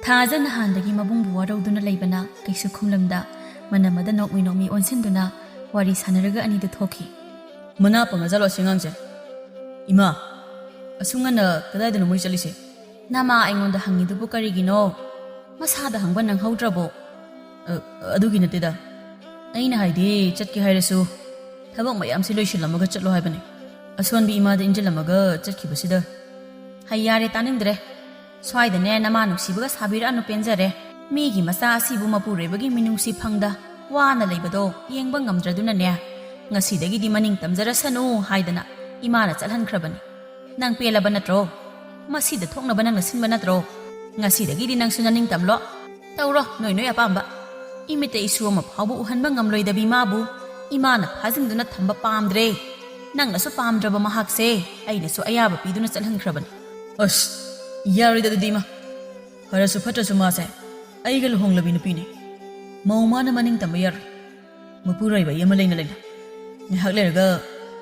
ꯊꯥꯖ ꯅꯍꯥꯟꯗꯒꯤ ꯃꯕꯨꯡꯕꯨ ꯋꯥꯔꯧꯗꯨꯅ ꯂꯩꯕꯅ ꯀꯩꯁꯨ ꯈꯨꯝꯂꯝꯗ, ꯃꯅꯝ ꯑꯗ ꯅꯣꯛꯃꯤ ꯅꯣꯛꯃꯤ ꯑꯣꯟꯁꯤꯟꯗꯨꯅ ꯋꯥꯔꯤ ꯁꯥꯟꯅꯔꯒ ꯑꯅꯤꯗꯨ ꯊꯣꯛꯈꯤ꯫ ꯃꯅꯥ ꯄꯪꯉꯖꯥꯠꯂꯣ ꯑꯁꯤ ꯑꯉꯥꯡꯁꯦ? ꯏꯃꯥ, ꯑꯁꯨꯛ ꯉꯟꯅ ꯀꯗꯥꯏꯗꯅꯣ ꯃꯣꯏ ꯆꯠꯂꯤꯁꯦ? ꯅꯃꯥ ꯑꯩꯉꯣꯟꯗ ꯍꯪꯉꯤꯗꯨꯕꯨ ꯀꯔꯤꯒꯤꯅꯣ? ꯃꯁꯥꯗ ꯍꯪꯕ ꯅꯪꯍꯧꯗ꯭ꯔꯕꯣ? ꯑ, ꯑꯗꯨꯒꯤ ꯅꯠꯇꯦꯗ꯫ ꯑꯩꯅ ꯍꯥꯏꯗꯤ, ꯆꯠꯀꯦ ꯍꯥꯏꯔꯁꯨ ꯊꯕꯛ ꯃꯌꯥꯝꯁꯤ ꯂꯣꯏꯁꯤꯜꯂꯝꯃꯒ ꯆꯠꯂꯣ ꯍꯥꯏꯕꯅꯤ꯫ ꯑꯁꯣꯟꯕꯤ ꯏꯃꯥꯗ ꯏꯟꯖꯤꯜꯂꯝꯃꯒ ꯆꯠꯈꯤꯕꯁꯤꯗ꯫ ꯍꯩ ꯌꯥꯔꯦ, ꯇꯥꯅꯤꯡꯗ꯭ꯔꯦ꯫ ꯁ꯭ꯋꯥꯏꯗꯅꯦ ꯅꯃꯥ ꯅꯨꯡꯁꯤꯕꯒ ꯁꯥꯕꯤꯔꯛꯑꯅꯨ, ꯄꯦꯟꯖꯔꯦ꯫ ꯃꯤꯒꯤ ꯃꯆꯥ ꯑꯁꯤꯕꯨ ꯃꯄꯨꯔꯣꯏꯕꯒꯤ ꯃꯤꯅꯨꯡꯁꯤ ꯐꯪꯗ ꯋꯥꯅ ꯂꯩꯕꯗꯣ ꯌꯦꯡꯕ ꯉꯝꯗ꯭ꯔꯗꯨꯅꯅꯦ, ꯉꯁꯤꯗꯒꯤꯗꯤ ꯃꯅꯤꯡ ꯇꯝꯖꯔꯁꯅꯨ ꯍꯥꯏꯗꯅ ꯏꯃꯥꯅ ꯆꯠꯍꯟꯈ꯭ꯔꯕꯅꯤ꯫ ꯅꯪ ꯄꯦꯜꯂꯕ ꯅꯠꯇ꯭ꯔꯣ? ꯃꯁꯤꯗ ꯊꯣꯛꯅꯕ ꯅꯪꯅ ꯁꯤꯟꯕ ꯅꯠꯇ꯭ꯔꯣ? ꯉꯁꯤꯗꯒꯤꯗꯤ ꯅꯪꯁꯨ ꯅꯅꯤꯡ ꯇꯝꯂꯣ꯫ ꯇꯧꯔꯣ ꯅꯣꯏ ꯅꯣꯏ ꯑꯄꯥꯝꯕ꯫ ꯏꯃꯤꯠꯇ ꯏꯁꯨ ꯑꯃ ꯐꯥꯎꯕ ꯎꯍꯟꯕ ꯉꯝꯂꯣꯏꯗꯕꯤ ꯃꯥꯕꯨ ꯏꯃꯥꯅ ꯐꯥꯖꯤꯟꯗꯨꯅ ꯊꯝꯕ ꯄꯥꯝꯗ꯭ꯔꯦ꯫ ꯅꯪꯅꯁꯨ ꯄꯥꯝꯗ꯭ꯔꯕ ꯃꯍꯥꯛꯁꯦ ꯑꯩꯅꯁꯨ ꯑꯌꯥꯕ ꯄꯤꯗꯨꯅ ꯆꯠꯍꯟꯈ꯭ꯔꯕꯅꯤ꯫ ꯑꯁ, ꯌꯥꯔꯣꯏꯗ ꯑꯗꯨꯗꯤ ꯏꯃꯥ꯫ ꯐꯔꯁꯨ ꯐꯠꯇ꯭ꯔꯁꯨ ꯃꯥꯁꯦ ꯑꯩꯒ ꯂꯨꯍꯣꯡꯂꯕꯤ ꯅꯨꯄꯤꯅꯤ꯫ ꯃꯧ ꯃꯥꯅ ꯃꯅꯤꯡ ꯇꯝꯕ ꯌꯥꯔꯣꯏ꯫ ꯃꯄꯨꯔꯣꯏꯕ ꯑꯃ ꯂꯩꯅ ꯂꯩꯅ꯫ ꯉꯥꯏꯍꯥꯛ ꯂꯩꯔꯒ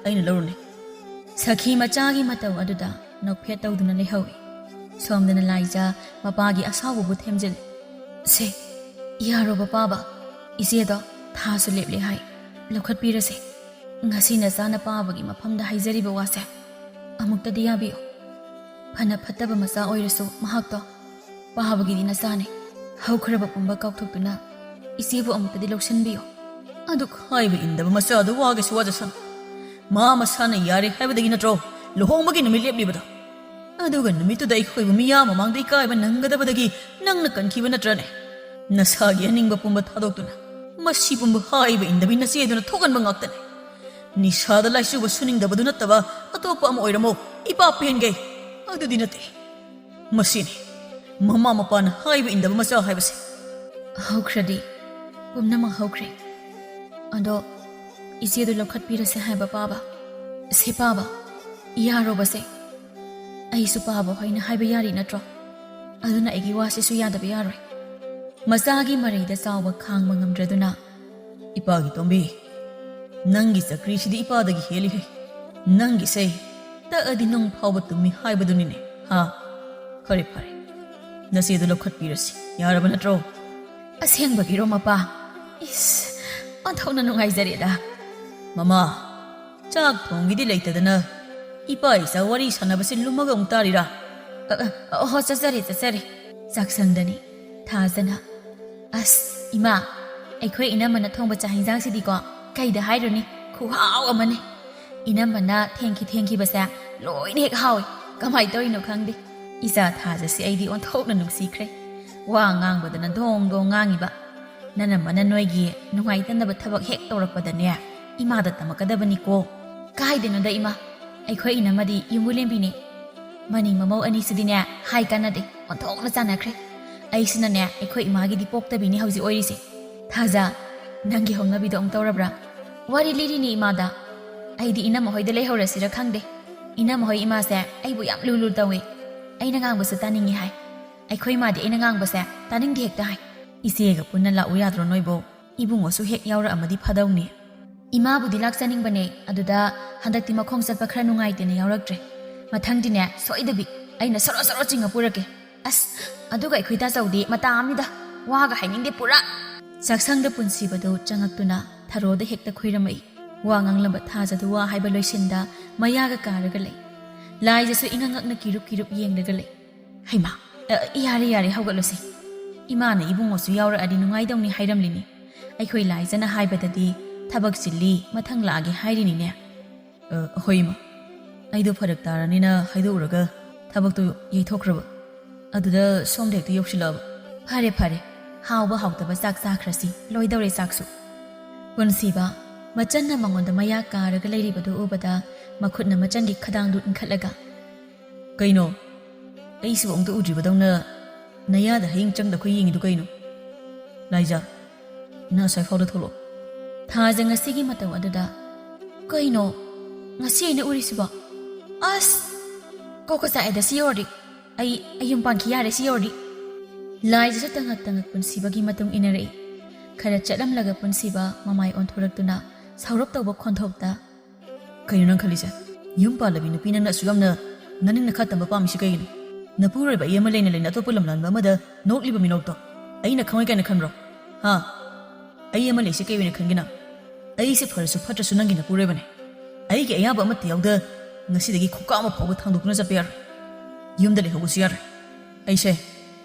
ꯑꯩꯅ ꯂꯧꯔꯨꯅꯤ꯫ ꯁꯈꯤ ꯃꯆꯥꯒꯤ ꯃꯇꯧ ꯑꯗꯨꯗ ꯅꯣꯛꯐꯦꯠ ꯇꯧꯗꯨꯅ ꯂꯩꯍꯧꯏ꯫ ꯁꯣꯝꯗꯅ ꯂꯥꯏꯖ ꯃꯄꯥꯒꯤ ꯑꯁꯥꯎꯕꯕꯨ ꯊꯦꯝꯖꯤꯜꯂꯤ꯫ ꯁꯦ, ꯌꯥꯔꯣꯕ ꯄꯥꯕ, ꯏꯆꯦꯗꯣ ꯊꯥꯁꯨ ꯂꯦꯞꯂꯦ ꯍꯥꯏ, ꯂꯧꯈꯠꯄꯤꯔꯁꯦ꯫ ꯉꯁꯤ ꯅꯆꯥꯅ ꯄꯥꯕꯒꯤ ꯃꯐꯝꯗ ꯍꯥꯏꯖꯔꯤꯕ ꯋꯥꯁꯦ ꯑꯃꯨꯛꯇꯗꯤ ꯌꯥꯕꯤꯌꯨ꯫ ꯐꯅ ꯐꯠꯇꯕ ꯃꯆꯥ ꯑꯣꯏꯔꯁꯨ ꯃꯍꯥꯛꯇꯣ ꯄꯥꯕꯒꯤꯗꯤ ꯅꯆꯥꯅꯦ꯫ ꯍꯧꯈ꯭ꯔꯕ ꯄꯨꯝꯕ ꯀꯥꯎꯊꯣꯛꯇꯨꯅ ꯏꯆꯦꯕꯨ ꯑꯃꯨꯛꯇꯗꯤ ꯂꯧꯁꯤꯟꯕꯤꯌꯨ꯫ ꯑꯗꯨꯛ ꯍꯥꯏꯕ ꯏꯟꯗꯕ ꯃꯆꯥꯗꯨ ꯋꯥꯒꯦꯁꯨ ꯋꯥꯖꯁꯅꯨ꯫ ꯃꯥ ꯃꯁꯥꯅ ꯌꯥꯔꯦ ꯍꯥꯏꯕꯗꯒꯤ ꯅꯠꯇ꯭ꯔꯣ ꯂꯨꯍꯣꯡꯕꯒꯤ ꯅꯨꯃꯤꯠ ꯂꯦꯞꯂꯤꯕꯗꯣ? ꯑꯗꯨꯒ ꯅꯨꯃꯤꯠꯇꯨꯗ ꯑꯩꯈꯣꯏꯕꯨ ꯃꯤꯌꯥꯝ ꯃꯃꯥꯡꯗ ꯏꯀꯥꯏꯕ ꯅꯪꯒꯗꯕꯗꯒꯤ ꯅꯪꯅ ꯀꯟꯈꯤꯕ ꯅꯠꯇ꯭ꯔꯅꯦ? ꯅꯁꯥꯒꯤ ꯑꯅꯤꯡꯕ ꯄꯨꯝꯕ ꯊꯥꯗꯣꯛꯇꯨꯅ ꯃꯁꯤ ꯄꯨꯝꯕ ꯍꯥꯏꯕ ꯏꯟꯗꯕꯤ ꯅꯆꯦꯗꯨꯅ ꯊꯣꯛꯍꯟꯕ ꯉꯥꯛꯇꯅꯦ꯫ ꯅꯤꯁꯥꯗ ꯂꯥꯏꯆꯨꯕ ꯁꯨꯅꯤꯡꯗꯕꯗꯨ ꯅꯠꯇꯕ ꯑꯇꯣꯞꯄ ꯑꯃ ꯑꯣꯏꯔꯝꯃꯣ, ꯏꯄꯥ ꯄꯦꯟꯒꯩ꯫ ꯑꯗꯨꯗꯤ ꯅꯠꯇꯦ꯫ ꯃꯁꯤꯅꯤ ꯃꯃꯥ ꯃꯄꯥꯅ ꯍꯥꯏꯕ ꯏꯟꯗꯕ ꯃꯆꯥ ꯍꯥꯏꯕꯁꯦ꯫ ꯍꯧꯈ꯭ꯔꯗꯤ ꯄꯨꯝꯅꯃꯛ ꯍꯧꯈ꯭ꯔꯦ꯫ ꯑꯗꯣ ꯏꯆꯦꯗꯨ ꯂꯧꯈꯠꯄꯤꯔꯁꯦ ꯍꯥꯏꯕ ꯄꯥꯕ꯫ ꯁꯦ ꯄꯥꯕ, ꯌꯥꯔꯣꯕꯁꯦ꯫ ꯑꯩꯁꯨ ꯄꯥꯕ ꯍꯣꯏꯅ ꯍꯥꯏꯕ ꯌꯥꯔꯤ ꯅꯠꯇ꯭ꯔꯣ? ꯑꯗꯨꯅ ꯑꯩꯒꯤ ꯋꯥꯁꯤꯁꯨ ꯌꯥꯗꯕ ꯌꯥꯔꯣꯏ꯫ ꯃꯆꯥꯒꯤ ꯃꯔꯩꯗ ꯆꯥꯎꯕ ꯈꯥꯡꯕ ꯉꯝꯗ꯭ꯔꯗꯨꯅ, "ꯏꯄꯥꯒꯤ ꯇꯣꯝꯕꯤ, ꯅꯪꯒꯤ ꯆꯀ꯭ꯔꯤꯁꯤꯗꯤ ꯏꯄꯥꯗꯒꯤ ꯍꯦꯜꯂꯤꯍꯦ꯫ ꯅꯪꯒꯤꯁꯦ ꯇꯛꯑꯗꯤ ꯅꯨꯡ ꯐꯥꯎꯕ ꯇꯨꯝꯃꯤ ꯍꯥꯏꯕꯗꯨꯅꯤꯅꯦ, ꯍꯥ? ꯐꯔꯦ, ꯐꯔꯦ꯫ ꯅꯆꯦꯗꯨ ꯂꯧꯈꯠꯄꯤꯔꯁꯤ꯫ ꯌꯥꯔꯕ ꯅꯠꯇ꯭ꯔꯣ? ꯑꯁꯦꯡꯕꯒꯤꯔꯣ, ꯃꯄꯥ? ꯏꯁ, ꯑꯣꯟꯊꯣꯛꯅ ꯅꯨꯡꯉꯥꯏꯖꯔꯦꯗ꯫ ꯃꯃꯥ, ꯆꯥꯛ ꯊꯣꯡꯒꯤꯗꯤ ꯂꯩꯇꯗꯅ ꯏꯄꯥ ꯏꯆꯥ ꯋꯥꯔꯤ ꯁꯥꯟꯅꯕꯁꯤ ꯂꯨꯝꯃꯒ ꯑꯃꯨꯛ ꯇꯥꯔꯤꯔꯥ? ꯑ, ꯑ, ꯑꯣꯍꯣ, ꯆꯠꯆꯔꯦ, ꯆꯠꯆꯔꯦ꯫ ꯆꯥꯛꯁꯪꯗꯅꯤ꯫ ꯊꯥꯖꯅ, "ꯑꯁ, ꯏꯃꯥ, ꯑꯩꯈꯣꯏ ꯏꯅꯝꯃꯅ ꯊꯣꯡꯕ ꯆꯥꯛ ꯍꯤꯟꯖꯥꯡꯁꯤꯗꯤꯀꯣ, ꯀꯩꯗ ꯍꯥꯏꯔꯨꯅꯤ, ꯈꯨꯍꯥꯎ ꯑꯃꯅꯤ꯫ ꯏꯅꯝꯃꯅ ꯊꯦꯡꯈꯤ ꯊꯦꯡꯈꯤꯕꯁꯦ ꯂꯣꯏꯅ ꯍꯦꯛ ꯍꯥꯎꯏ꯫ ꯀꯃꯥꯏ ꯇꯧꯔꯤꯅꯣ ꯈꯪꯗꯦ꯫ ꯏꯆꯥ ꯊꯥꯖꯁꯤ ꯑꯩꯗꯤ ꯑꯣꯟꯊꯣꯛꯅ ꯅꯨꯡꯁꯤꯈ꯭ꯔꯦ꯫ ꯋꯥ ꯉꯥꯡꯕꯗꯅ ꯗꯣꯡ ꯗꯣꯡ ꯉꯥꯡꯉꯤꯕ꯫ ꯅꯅꯝꯃꯅ ꯅꯣꯏꯒꯤ ꯅꯨꯡꯉꯥꯏꯇꯅꯕ ꯊꯕꯛ ꯍꯦꯛ ꯇꯧꯔꯛꯄꯗꯅꯦ, ꯏꯃꯥꯗ ꯇꯝꯃꯛꯀꯗꯕꯅꯤꯀꯣ꯫" "ꯀꯥꯏꯗꯩꯅꯣꯗ, ꯏꯃꯥ꯫ ꯑꯩꯈꯣꯏ ꯏꯅꯝꯃꯗꯤ ꯌꯨꯝꯕꯨꯔꯦꯝꯕꯤꯅꯦ꯫ ꯃꯅꯤꯡ ꯃꯃꯧ ꯑꯅꯤꯁꯤꯗꯤꯅꯦ, ꯍꯥꯏ ꯀꯥꯟꯅꯗꯦ, ꯑꯣꯟꯊꯣꯛꯅ ꯆꯥꯟꯅꯈ꯭ꯔꯦ꯫ ꯑꯩꯁꯤꯅꯅꯦ, ꯑꯩꯈꯣꯏ ꯏꯃꯥꯒꯤꯗꯤ ꯄꯣꯛꯇꯕꯤꯅꯤ ꯍꯧꯖꯤꯛ ꯑꯣꯏꯔꯤꯁꯦ꯫ ꯊꯥꯖ, ꯅꯪꯒꯤ ꯍꯧꯅꯕꯤꯗꯣ ꯑꯃꯨꯛ ꯇꯧꯔꯕ꯭ꯔꯥ? ꯋꯥꯔꯤ ꯂꯤꯔꯤꯅꯤ ꯏꯃꯥꯗ꯫ ꯑꯩꯗꯤ ꯏꯅꯝꯃ ꯍꯣꯏꯗ ꯂꯩꯍꯧꯔꯁꯤꯔ ꯈꯪꯗꯦ꯫ ꯏꯅꯝꯃ ꯍꯣꯏ ꯏꯃꯥꯁꯦ ꯑꯩꯕꯨ ꯌꯥꯝ ꯂꯨ ꯂꯨ ꯇꯧꯏ꯫ ꯑꯩꯅ ꯉꯥꯡꯕꯁꯨ ꯇꯥꯅꯤꯡꯉꯤ ꯍꯥꯏ꯫ ꯑꯩꯈꯣꯏ ꯏꯃꯥꯗꯤ ꯑꯩꯅ ꯉꯥꯡꯕꯁꯦ ꯇꯥꯅꯤꯡꯗꯦ ꯍꯦꯛꯇ ꯍꯥꯏ꯫ ꯏꯆꯦꯒ ꯄꯨꯟꯅ ꯂꯥꯛꯎ ꯌꯥꯗ꯭ꯔꯣ ꯅꯣꯏꯕꯣ? ꯏꯕꯨꯡꯉꯣꯁꯨ ꯍꯦꯛ ꯌꯥꯎꯔꯛꯑꯝꯃꯗꯤ ꯐꯗꯧꯅꯤ꯫" "ꯏꯃꯥꯕꯨꯗꯤ ꯂꯥꯛꯆꯅꯤꯡꯕꯅꯦ, ꯑꯗꯨꯗ ꯍꯟꯗꯛꯇꯤ ꯃꯈꯣꯡ ꯆꯠꯄ ꯈꯔ ꯅꯨꯡꯉꯥꯏꯇꯦꯅ ꯌꯥꯎꯔꯛꯇ꯭ꯔꯦ꯫ ꯃꯊꯪꯗꯤꯅꯦ, ꯁꯣꯏꯗꯕꯤ ꯑꯩꯅ ꯁꯣꯔꯣ ꯁꯣꯔꯣ ꯆꯤꯡꯉ ꯄꯨꯔꯛꯀꯦ꯫" "ꯑꯁ, ꯑꯗꯨꯒ ꯑꯩꯈꯣꯏ ꯇꯥꯆꯧꯗꯤ ꯃꯇꯥ ꯑꯃꯅꯤꯗ, ꯋꯥꯒ ꯍꯥꯏꯅꯤꯡꯗꯦ ꯄꯨꯔꯥ꯫" ꯆꯥꯛꯁꯪꯗ ꯄꯨꯟꯁꯤꯕꯗꯨ ꯆꯪꯉꯛꯇꯨꯅ ꯊꯔꯣꯗ ꯍꯦꯛꯇ ꯈꯨꯏꯔꯝꯃꯛꯏ꯫ ꯋꯥ ꯉꯥꯡꯂꯝꯕ ꯊꯥꯖꯗꯨ ꯋꯥ ꯍꯥꯏꯕ ꯂꯣꯏꯁꯤꯟꯗ ꯃꯌꯥꯒ ꯀꯥꯔꯒ ꯂꯩ꯫ ꯂꯥꯏꯖꯁꯨ ꯏꯉꯛ ꯉꯛꯅ ꯀꯤꯔꯨꯞ ꯀꯤꯔꯨꯞ ꯌꯦꯡꯂꯒ ꯂꯩ꯫ "ꯍꯩꯃꯥ, ꯑ, ꯌꯥꯔꯦ, ꯌꯥꯔꯦ, ꯍꯧꯒꯠꯂꯁꯤ꯫ ꯏꯃꯥꯅ ꯏꯕꯨꯡꯉꯣꯁꯨ ꯌꯥꯎꯔꯛꯑꯗꯤ ꯅꯨꯡꯉꯥꯏꯗꯧꯅꯤ ꯍꯥꯏꯔꯝꯂꯤꯅꯤ꯫ ꯑꯩꯈꯣꯏ ꯂꯥꯏꯖꯅ ꯍꯥꯏꯕꯗꯗꯤ ꯊꯕꯛ ꯆꯤꯜꯂꯤ, ꯃꯊꯪ ꯂꯥꯛꯑꯒꯦ ꯍꯥꯏꯔꯤꯅꯤꯅꯦ꯫" "ꯑ, ꯍꯣꯏ ꯏꯃꯥ, ꯑꯩꯗꯣ ꯐꯔꯛ ꯇꯥꯔꯅꯤꯅ ꯍꯥꯏꯗꯣꯛꯎꯔꯒ ꯊꯕꯛꯇꯣ ꯌꯩꯊꯣꯛꯈ꯭ꯔꯕ꯫ ꯑꯗꯨꯗ ꯁꯣꯝꯗ ꯍꯦꯛꯇ ꯌꯧꯁꯤꯜꯂꯛꯑꯕ꯫" "ꯐꯔꯦ, ꯐꯔꯦ, ꯍꯥꯎꯕ ꯍꯥꯎꯇꯕ ꯆꯥꯛ ꯆꯥꯈ꯭ꯔꯁꯤ, ꯂꯣꯏꯗꯧꯔꯦ ꯆꯥꯛꯁꯨ꯫" ꯄꯨꯟꯁꯤꯕ, ꯃꯆꯟꯅ ꯃꯉꯣꯟꯗ ꯃꯌꯥ ꯀꯥꯔꯒ ꯂꯩꯔꯤꯕꯗꯨ ꯎꯕꯗ ꯃꯈꯨꯠꯅ ꯃꯆꯟꯒꯤ ꯈꯗꯥꯡꯗꯨ ꯏꯟꯈꯠꯂꯒ, "ꯀꯩꯅꯣ? ꯑꯩꯁꯤꯕꯨ ꯑꯃꯨꯛꯇ ꯎꯗ꯭ꯔꯤꯕꯗꯧꯅ ꯅꯌꯥꯗ ꯍꯌꯦꯡ ꯆꯪꯗ ꯑꯩꯈꯣꯏ ꯌꯦꯡꯉꯤꯗꯨ ꯀꯩꯅꯣ? ꯂꯥꯏꯖꯥ, ꯅꯪ ꯑꯁ꯭ꯋꯥꯏꯐꯥꯎꯗ ꯊꯣꯛꯂꯛꯑꯣ꯫" ꯊꯥꯖ ꯉꯁꯤꯒꯤ ꯃꯇꯧ ꯑꯗꯨꯗ, "ꯀꯩꯅꯣ? ꯉꯁꯤ ꯑꯩꯅ ꯎꯔꯤꯁꯤꯕꯣ? ꯑꯁ! ꯀꯣꯛꯀ ꯆꯥꯛꯑꯦꯗ ꯁꯤ ꯌꯧꯔꯗꯤ꯫ ꯑꯩ, ꯑꯩ ꯌꯨꯝ ꯄꯥꯟꯈꯤ ꯌꯥꯔꯦ ꯁꯤ ꯌꯧꯔꯗꯤ꯫" ꯂꯥꯏꯖꯁꯨ ꯇꯉꯛ ꯇꯉꯛ ꯄꯨꯟꯁꯤꯕꯒꯤ ꯃꯇꯨꯡ ꯏꯟꯅꯔꯛꯏ꯫ ꯈꯔ ꯆꯠꯂꯝꯂꯒ ꯄꯨꯟꯁꯤꯕ ꯃꯃꯥꯏ ꯑꯣꯟꯊꯣꯔꯛꯇꯨꯅ ꯁꯥꯎꯔꯞ ꯇꯧꯕ ꯈꯣꯟꯊꯣꯛꯇ, "ꯀꯩꯅꯣ ꯅꯪ ꯈꯜꯂꯤꯁꯦ? ꯌꯨꯝ ꯄꯥꯜꯂꯕꯤ ꯅꯨꯄꯤ ꯅꯪꯅ ꯑꯁꯨꯛ ꯌꯥꯝꯅ ꯅꯅꯤꯡ ꯅꯈꯥ ꯇꯝꯕ ꯄꯥꯝꯃꯤꯁꯤ ꯀꯩꯒꯤꯅꯣ? ꯅꯄꯨꯔꯣꯏꯕ ꯑꯩ ꯑꯃ ꯂꯩꯅ ꯂꯩꯅ ꯑꯇꯣꯞꯄ ꯂꯝꯂꯥꯟꯕ ꯑꯃꯗ ꯅꯣꯛꯂꯤꯕ ꯃꯤꯅꯣꯛꯇꯣ ꯑꯩꯅ ꯈꯪꯉꯣꯏ ꯀꯥꯏꯅ ꯈꯟꯕ꯭ꯔꯣ? ꯍꯥ? ꯑꯩ ꯑꯃ ꯂꯩꯁꯦ ꯀꯩ ꯑꯣꯏꯅ ꯈꯟꯒꯦ ꯅꯪ? ꯑꯩꯁꯦ ꯐꯔꯁꯨ ꯐꯠꯇ꯭ꯔꯁꯨ ꯅꯪꯒꯤ ꯅꯄꯨꯔꯣꯏꯕꯅꯦ꯫ ꯑꯩꯒꯤ ꯑꯌꯥꯕ ꯑꯃꯠꯇ ꯌꯥꯎꯗ ꯉꯁꯤꯗꯒꯤ ꯈꯣꯡꯀꯥꯞ ꯑꯃ ꯐꯥꯎꯕ ꯊꯥꯡꯗꯣꯛꯇꯨꯅ ꯆꯠꯄ ꯌꯥꯔꯣꯏ꯫ ꯌꯨꯝꯗ ꯂꯩꯍꯧꯕꯁꯨ ꯌꯥꯔꯣꯏ꯫ ꯑꯩꯁꯦ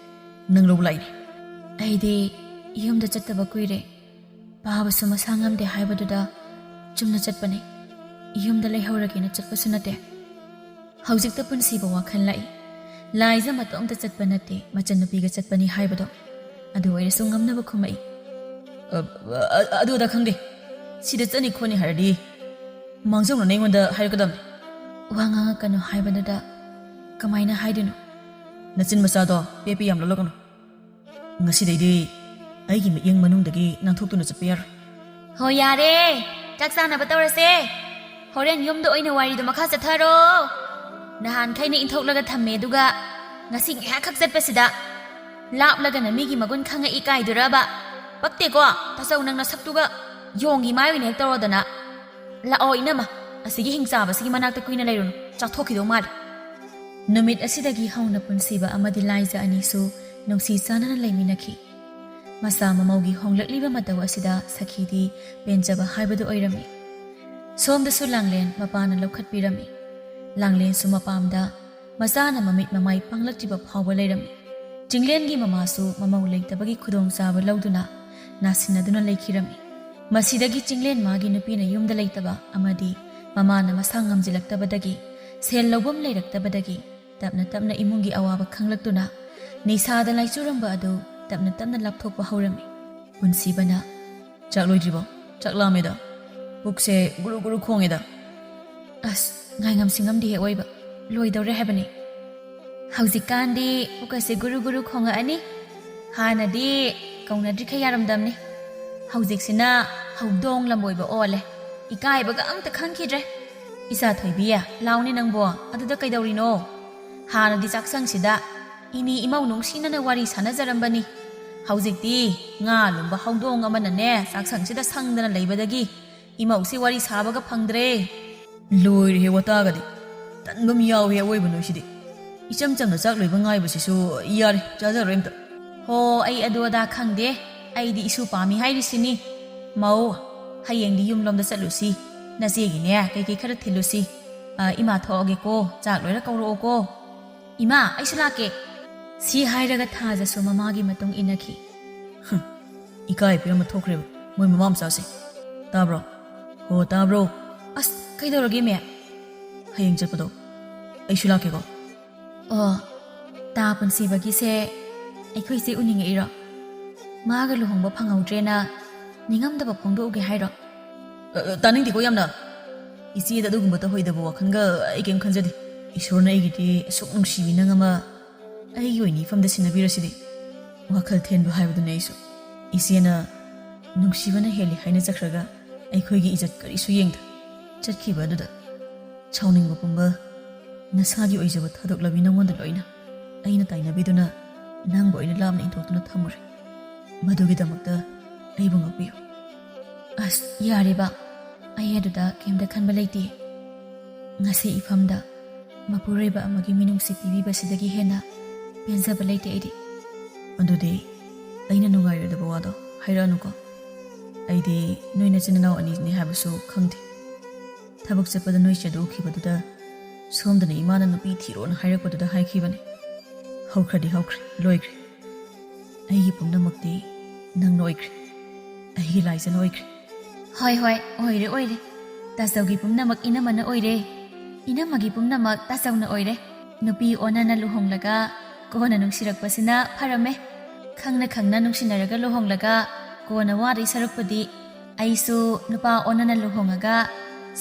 ꯅꯪ ꯂꯧꯕ ꯂꯥꯛꯏꯅꯦ꯫ ꯑꯩꯗꯤ ꯌꯨꯝꯗ ꯆꯠꯇꯕ ꯀꯨꯏꯔꯦ꯫ ꯄꯥꯕꯁꯨ ꯃꯁꯥ ꯉꯝꯗꯦ ꯍꯥꯏꯕꯗꯨꯗ ꯆꯨꯝꯅ ꯆꯠꯄꯅꯦ꯫ ꯌꯨꯝꯗ ꯂꯩꯍꯧꯔꯒꯦꯅ ꯆꯠꯄꯁꯨ ꯅꯠꯇꯦ꯫ ꯍꯧꯖꯤꯛꯇ ꯄꯨꯟꯁꯤꯕ ꯋꯥꯈꯜ ꯂꯥꯛꯏ꯫ ꯂꯥꯏꯖ ꯃꯇꯣꯝꯇ ꯆꯠꯄ ꯅꯠꯇꯦ, ꯃꯆꯟꯅꯨꯄꯤꯒ ꯆꯠꯄꯅꯤ ꯍꯥꯏꯕꯗꯣ꯫ ꯑꯗꯨ ꯑꯣꯏꯔꯁꯨ ꯉꯝꯅꯕ ꯈꯨꯝꯃꯛꯏ꯫ ꯑ, ꯑ, ꯑꯗꯨꯗ ꯈꯪꯗꯦ꯫ ꯁꯤꯗ ꯆꯠꯅꯤ ꯈꯣꯠꯅꯤ ꯍꯥꯏꯔꯗꯤ ꯃꯥꯡꯖꯧꯅꯅ ꯑꯩꯉꯣꯟꯗ ꯍꯥꯏꯔꯛꯀꯗꯕꯅꯤ꯫ ꯋꯥ ꯉꯥꯡꯉꯛꯀꯅꯨ ꯍꯥꯏꯕꯗꯨꯗ ꯀꯃꯥꯏꯅ ꯍꯥꯏꯗꯣꯏꯅꯣ? ꯅꯆꯤꯟ ꯃꯆꯥꯗꯣ ꯄꯦ ꯄꯦ ꯌꯥꯝ ꯂꯣꯜꯂꯛꯀꯅꯨ꯫ ꯉꯁꯤꯗꯩꯗꯤ ꯑꯩꯒꯤ ꯃꯤꯠꯌꯦꯡ ꯃꯅꯨꯡꯗꯒꯤ ꯅꯥꯟꯊꯣꯛꯇꯨꯅ ꯆꯠꯄ ꯌꯥꯔꯣꯏ꯫ ꯍꯣ ꯌꯥꯔꯦ, ꯆꯥꯛ ꯆꯥꯅꯕ ꯇꯧꯔꯁꯦ꯫ ꯍꯣꯔꯦꯟ ꯌꯨꯝꯗ ꯑꯣꯏꯅ ꯋꯥꯔꯤꯗꯣ ꯃꯈꯥ ꯆꯠꯊꯔꯣ꯫ ꯅꯍꯥꯟꯈꯩꯅ ꯏꯟꯊꯣꯛꯂꯒ ꯊꯝꯃꯦ, ꯑꯗꯨꯒ ꯉꯁꯤ ꯉꯥꯏꯍꯥꯛꯈꯛ ꯆꯠꯄꯁꯤꯗ ꯂꯥꯞꯂꯒꯅ ꯃꯤꯒꯤ ꯃꯒꯨꯟ ꯈꯪꯉꯛꯏ ꯀꯥꯏꯗꯨꯔꯕ? ꯄꯛꯇꯦꯀꯣ, ꯇꯥꯆꯧ, ꯅꯪ ꯅꯁꯛꯇꯨꯒ ꯌꯣꯡꯒꯤ ꯃꯥꯏ ꯑꯣꯏꯅ ꯍꯦꯛ ꯇꯧꯔꯗꯅ꯫ ꯂꯥꯛꯑꯣ ꯏꯅꯝꯃ, ꯑꯁꯤꯒꯤ ꯍꯤꯡꯆꯥꯕꯁꯤꯒꯤ ꯃꯅꯥꯛꯇ ꯀꯨꯏꯅ ꯂꯩꯔꯨꯅꯨ, ꯆꯥꯊꯣꯛꯈꯤꯗꯧ ꯃꯥꯜꯂꯦ꯫ ꯅꯨꯃꯤꯠ ꯑꯁꯤꯗꯒꯤ ꯍꯧꯅ ꯄꯨꯟꯁꯤꯕ ꯑꯃꯗꯤ ꯂꯥꯏꯖ ꯑꯅꯤꯁꯨ ꯅꯨꯡꯁꯤ ꯆꯥꯟꯅꯅ ꯂꯩꯃꯤꯟꯅꯈꯤ꯫ ꯃꯆꯥ ꯃꯃꯧꯒꯤ ꯍꯣꯡꯂꯛꯂꯤꯕ ꯃꯇꯧ ꯑꯁꯤꯗ ꯁꯈꯤꯗꯤ ꯄꯦꯟꯖꯕ ꯍꯥꯏꯕꯗꯨ ꯑꯣꯏꯔꯝꯃꯤ꯫ ꯁꯣꯝꯗꯁꯨ ꯂꯥꯡꯂꯦꯟ ꯃꯄꯥꯅ ꯂꯧꯈꯠꯄꯤꯔꯝꯃꯤ꯫ ꯂꯥꯡꯂꯦꯟꯁꯨ ꯃꯄꯥꯝꯗ ꯃꯆꯥꯅ ꯃꯃꯤꯠ ꯃꯃꯥꯏ ꯄꯥꯡꯂꯛꯇ꯭ꯔꯤꯕ ꯐꯥꯎꯕ ꯂꯩꯔꯝꯃꯤ꯫ ꯆꯤꯡꯂꯦꯟꯒꯤ ꯃꯃꯥꯁꯨ ꯃꯃꯧ ꯂꯩꯇꯕꯒꯤ ꯈꯨꯗꯣꯡꯆꯥꯕ ꯂꯧꯗꯨꯅ ꯅꯥꯁꯤꯟꯅꯗꯨꯅ ꯂꯩꯈꯤꯔꯝꯃꯤ꯫ ꯃꯁꯤꯗꯒꯤ ꯆꯤꯡꯂꯦꯟ ꯃꯥꯒꯤ ꯅꯨꯄꯤꯅ ꯌꯨꯝꯗ ꯂꯩꯇꯕ ꯑꯃꯗꯤ ꯃꯃꯥꯅ ꯃꯁꯥ ꯉꯝꯖꯤꯜꯂꯛꯇꯕꯗꯒꯤ, ꯁꯦꯜ ꯂꯧꯐꯝ ꯂꯩꯔꯛꯇꯕꯗꯒꯤ ꯇꯞꯅ ꯇꯞꯅ ꯏꯃꯨꯡꯒꯤ ꯑꯋꯥꯕ ꯈꯪꯂꯛꯇꯨꯅ ꯅꯤꯁꯥꯗ ꯂꯥꯏꯆꯨꯔꯝꯕ ꯑꯗꯨ ꯇꯞꯅ ꯇꯞꯅ ꯂꯥꯞꯊꯣꯛꯄ ꯍꯧꯔꯝꯃꯤ꯫ ꯄꯨꯟꯁꯤꯕꯅ, "ꯆꯥꯛ ꯂꯣꯏꯗ꯭ꯔꯤꯕꯣ? ꯆꯥꯛ ꯂꯥꯝꯃꯦꯗ꯫ ꯄꯨꯛꯁꯦ ꯒꯨꯔꯨ ꯒꯨꯔꯨ ꯈꯣꯡꯉꯦꯗ꯫" ꯑꯁ, ꯉꯥꯏꯉꯝ ꯁꯤꯡꯉꯝꯗꯤ ꯍꯦꯛ ꯑꯣꯏꯕ꯫ ꯂꯣꯏꯗꯧꯔꯦ ꯍꯥꯏꯕꯅꯤ꯫ ꯍꯧꯖꯤꯛꯀꯥꯟꯗꯤ ꯄꯨꯛꯀꯁꯦ ꯒꯨꯔꯨ ꯒꯨꯔꯨ ꯈꯣꯡꯉꯛꯑꯅꯤ꯫ ꯍꯥꯟꯅꯗꯤ ꯀꯧꯅꯗ꯭ꯔꯤꯈꯩ ꯌꯥꯔꯝꯗꯝꯅꯤ꯫ ꯍꯧꯖꯤꯛꯁꯤꯅ ꯍꯧꯗꯣꯡ ꯂꯝꯕꯣꯏꯕ ꯑꯣꯜꯂꯦ꯫ ꯏꯀꯥꯏꯕꯒ ꯑꯝꯇ ꯈꯪꯈꯤꯗ꯭ꯔꯦ꯫ "ꯏꯆꯥ ꯊꯣꯏꯕꯤ, ꯂꯥꯎꯅꯦ ꯅꯪꯕꯣ, ꯑꯗꯨꯗ ꯀꯩꯗꯧꯔꯤꯅꯣ? ꯍꯥꯟꯅꯗꯤ ꯆꯥꯛꯁꯪꯁꯤꯗ ꯏꯅꯤ ꯏꯃꯧ ꯅꯨꯡꯁꯤꯅꯅ ꯋꯥꯔꯤ ꯁꯥꯟꯅꯖꯔꯝꯕꯅꯤ꯫ ꯍꯧꯖꯤꯛꯇꯤ ꯉꯥ ꯂꯨꯝꯕ ꯍꯧꯗꯣꯡ ꯑꯃꯅꯅꯦ ꯆꯥꯛꯁꯪꯁꯤꯗ ꯁꯪꯗꯅ ꯂꯩꯕꯗꯒꯤ ꯏꯃꯧꯁꯤ ꯋꯥꯔꯤ ꯁꯥꯕꯒ ꯐꯪꯗ꯭ꯔꯦ꯫" ꯂꯣꯏꯔꯦꯍꯦ ꯋꯥꯇꯥꯒꯗꯤ꯫ ꯇꯟꯕ ꯑꯃ ꯌꯥꯎꯍꯦ ꯑꯋꯣꯏꯕ ꯅꯣꯏꯁꯤꯗꯤ꯫ ꯏꯆꯝ ꯆꯝꯅ ꯆꯥꯛ ꯂꯣꯏꯕ ꯉꯥꯏꯕꯁꯤꯁꯨ ꯌꯥꯔꯦ, ꯆꯥꯖꯔꯣꯏ ꯑꯝꯇ꯫ ꯍꯣ, ꯑꯩ ꯑꯗꯨ ꯑꯗꯥ ꯈꯪꯗꯦ꯫ ꯑꯩꯗꯤ ꯏꯁꯨ ꯄꯥꯝꯃꯤ ꯍꯥꯏꯔꯤꯁꯤꯅꯤ꯫ ꯃꯧ, ꯍꯌꯦꯡꯗꯤ ꯌꯨꯝꯂꯣꯝꯗ ꯆꯠꯂꯨꯁꯤ꯫ ꯅꯆꯦꯒꯤꯅꯦ ꯀꯩꯀꯩ ꯈꯔ ꯊꯤꯜꯂꯨꯁꯤ꯫ ꯑ, ꯏꯃꯥ, ꯊꯣꯛꯑꯒꯦꯀꯣ, ꯆꯥꯛ ꯂꯣꯏꯔ ꯀꯧꯔꯛꯑꯣꯀꯣ꯫ ꯏꯃꯥ, ꯑꯩꯁꯨ ꯂꯥꯛꯀꯦ꯫ ꯁꯤ ꯍꯥꯏꯔꯒ ꯊꯥꯖꯁꯨ ꯃꯃꯥꯒꯤ ꯃꯇꯨꯡ ꯏꯟꯅꯈꯤ꯫ ꯍꯨꯝ, ꯏꯀꯥꯏ ꯄꯤꯔꯝꯕ ꯊꯣꯛꯈ꯭ꯔꯦꯕ ꯃꯣꯏ ꯃꯃꯥ ꯃꯆꯥꯁꯦ꯫ ꯇꯥꯕ꯭ꯔꯣ? ꯍꯣ, ꯇꯥꯕ꯭ꯔꯣ? ꯑꯁ, ꯀꯩꯗꯧꯔꯒꯦ, ꯃꯦ? ꯍꯌꯦꯡ ꯆꯠꯄꯗꯣ ꯑꯩꯁꯨ ꯂꯥꯛꯀꯦꯀꯣ꯫ ꯑꯣ, ꯇꯥ ꯄꯨꯟꯁꯤꯕꯒꯤꯁꯦ ꯑꯩꯈꯣꯏꯁꯦ ꯎꯅꯤꯡꯉꯛꯏꯔꯣ? ꯃꯥꯒ ꯂꯨꯍꯣꯡꯕ ꯐꯪꯍꯧꯗ꯭ꯔꯦꯅ ꯅꯤꯡꯉꯝꯗꯕ ꯐꯣꯡꯗꯣꯛꯎꯒꯦ ꯍꯥꯏꯔꯣ? ꯑ, ꯑ, ꯇꯥꯅꯤꯡꯗꯦꯀꯣ ꯌꯥꯝꯅ꯫ ꯏꯆꯦꯗ ꯑꯗꯨꯒꯨꯝꯕ ꯇꯧꯍꯩꯗꯕ ꯋꯥꯈꯜꯒ ꯑꯩ ꯀꯩꯝ ꯈꯟꯖꯗꯦ꯫ ꯏꯁꯣꯔꯅ ꯑꯩꯒꯤꯗꯤ ꯑꯁꯨꯛ ꯅꯨꯡꯁꯤꯕꯤ ꯅꯪ ꯑꯃ ꯑꯩꯒꯤ ꯑꯣꯏꯅ ꯏꯐꯝꯗ ꯁꯤꯟꯅꯕꯤꯔꯁꯤꯗꯤ꯫ ꯋꯥꯈꯜ ꯊꯦꯟꯕ ꯍꯥꯏꯕꯗꯨꯅꯤ ꯑꯩꯁꯨ꯫ ꯏꯆꯦꯅ ꯅꯨꯡꯁꯤꯕꯅ ꯍꯦꯜꯂꯤ ꯍꯥꯏꯅ ꯆꯠꯈ꯭ꯔꯒ ꯑꯩꯈꯣꯏꯒꯤ ꯏꯖꯠ ꯀꯔꯤꯁꯨ ꯌꯦꯡꯗ ꯆꯠꯈꯤꯕ ꯑꯗꯨꯗ ꯁꯥꯎꯅꯤꯡꯕ ꯄꯨꯝꯕ ꯅꯁꯥꯒꯤ ꯑꯣꯏꯖꯕ ꯊꯥꯗꯣꯛꯂꯕꯤ ꯅꯉꯣꯟꯗ ꯂꯣꯏꯅ ꯑꯩꯅ ꯇꯥꯏꯅꯕꯤꯗꯨꯅ ꯅꯪꯕꯨ ꯑꯩꯅ ꯂꯥꯞꯅ ꯏꯟꯊꯣꯛꯇꯨꯅ ꯊꯝꯃꯨꯔꯦ꯫ ꯃꯗꯨꯒꯤꯗꯃꯛꯇ ꯑꯩꯕꯨ ꯉꯥꯛꯄꯤꯌꯨ꯫ ꯑꯁ, ꯌꯥꯔꯦꯕ, ꯑꯩ ꯑꯗꯨꯗ ꯀꯩꯝꯇ ꯈꯟꯕ ꯂꯩꯇꯦ꯫ ꯉꯁꯤ ꯏꯐꯝꯗ ꯃꯄꯨꯔꯣꯏꯕ ꯑꯃꯒꯤ ꯃꯤꯅꯨꯡꯁꯤ ꯄꯤꯕꯤꯕꯁꯤꯗꯒꯤ ꯍꯦꯟꯅ ꯄꯦꯟꯖꯕ ꯂꯩꯇꯦ ꯑꯩꯗꯤ꯫ ꯑꯗꯨꯗꯤ ꯑꯩꯅ ꯅꯨꯡꯉꯥꯏꯔꯣꯏꯗꯕ ꯋꯥꯗꯣ ꯍꯥꯏꯔꯛꯑꯅꯨꯀꯣ꯫ ꯑꯩꯗꯤ ꯅꯣꯏ ꯅꯆꯤꯟ ꯅꯅꯥꯎ ꯑꯅꯤꯅꯤ ꯍꯥꯏꯕꯁꯨ ꯈꯪꯗꯦ꯫ ꯊꯕꯛ ꯆꯠꯄꯗ ꯅꯣꯏ ꯆꯦꯗꯨ ꯎꯈꯤꯕꯗꯨꯗ ꯁꯣꯝꯗꯅ ꯏꯃꯥꯅ ꯅꯨꯄꯤ ꯊꯤꯔꯣꯅ ꯍꯥꯏꯔꯛꯄꯗꯨꯗ ꯍꯥꯏꯈꯤꯕꯅꯦ꯫ ꯍꯧꯈ꯭ꯔꯗꯤ ꯍꯧꯈ꯭ꯔꯦ, ꯂꯣꯏꯈ꯭ꯔꯦ꯫ ꯑꯩꯒꯤ ꯄꯨꯝꯅꯃꯛꯇꯤ ꯅꯪꯅ ꯑꯣꯏꯈ꯭ꯔꯦ, ꯑꯩꯒꯤ ꯂꯥꯏꯖꯅ ꯑꯣꯏꯈ꯭ꯔꯦ꯫ ꯍꯣꯏ, ꯍꯣꯏ, ꯑꯣꯏꯔꯦ, ꯑꯣꯏꯔꯦ꯫ ꯇꯥꯆꯧꯒꯤ ꯄꯨꯝꯅꯃꯛ ꯏꯅꯝꯃꯅ ꯑꯣꯏꯔꯦ, ꯏꯅꯝꯃꯒꯤ ꯄꯨꯝꯅꯃꯛ ꯇꯥꯆꯧꯅ ꯑꯣꯏꯔꯦ꯫ ꯅꯨꯄꯤ ꯑꯣꯟꯅꯅ ꯂꯨꯍꯣꯡꯂꯒ ꯀꯣꯟꯅ ꯅꯨꯡꯁꯤꯔꯛꯄꯁꯤꯅ ꯐꯔꯝꯃꯦ꯫ ꯈꯪꯅ ꯈꯪꯅ ꯅꯨꯡꯁꯤꯅꯔꯒ ꯂꯨꯍꯣꯡꯂꯒ ꯀꯣꯟꯅ ꯋꯥꯗꯣꯏ ꯁꯔꯨꯛꯄꯨꯗꯤ ꯑꯩꯁꯨ ꯅꯨꯄꯥ ꯑꯣꯟꯅꯅ ꯂꯨꯍꯣꯡꯉꯒ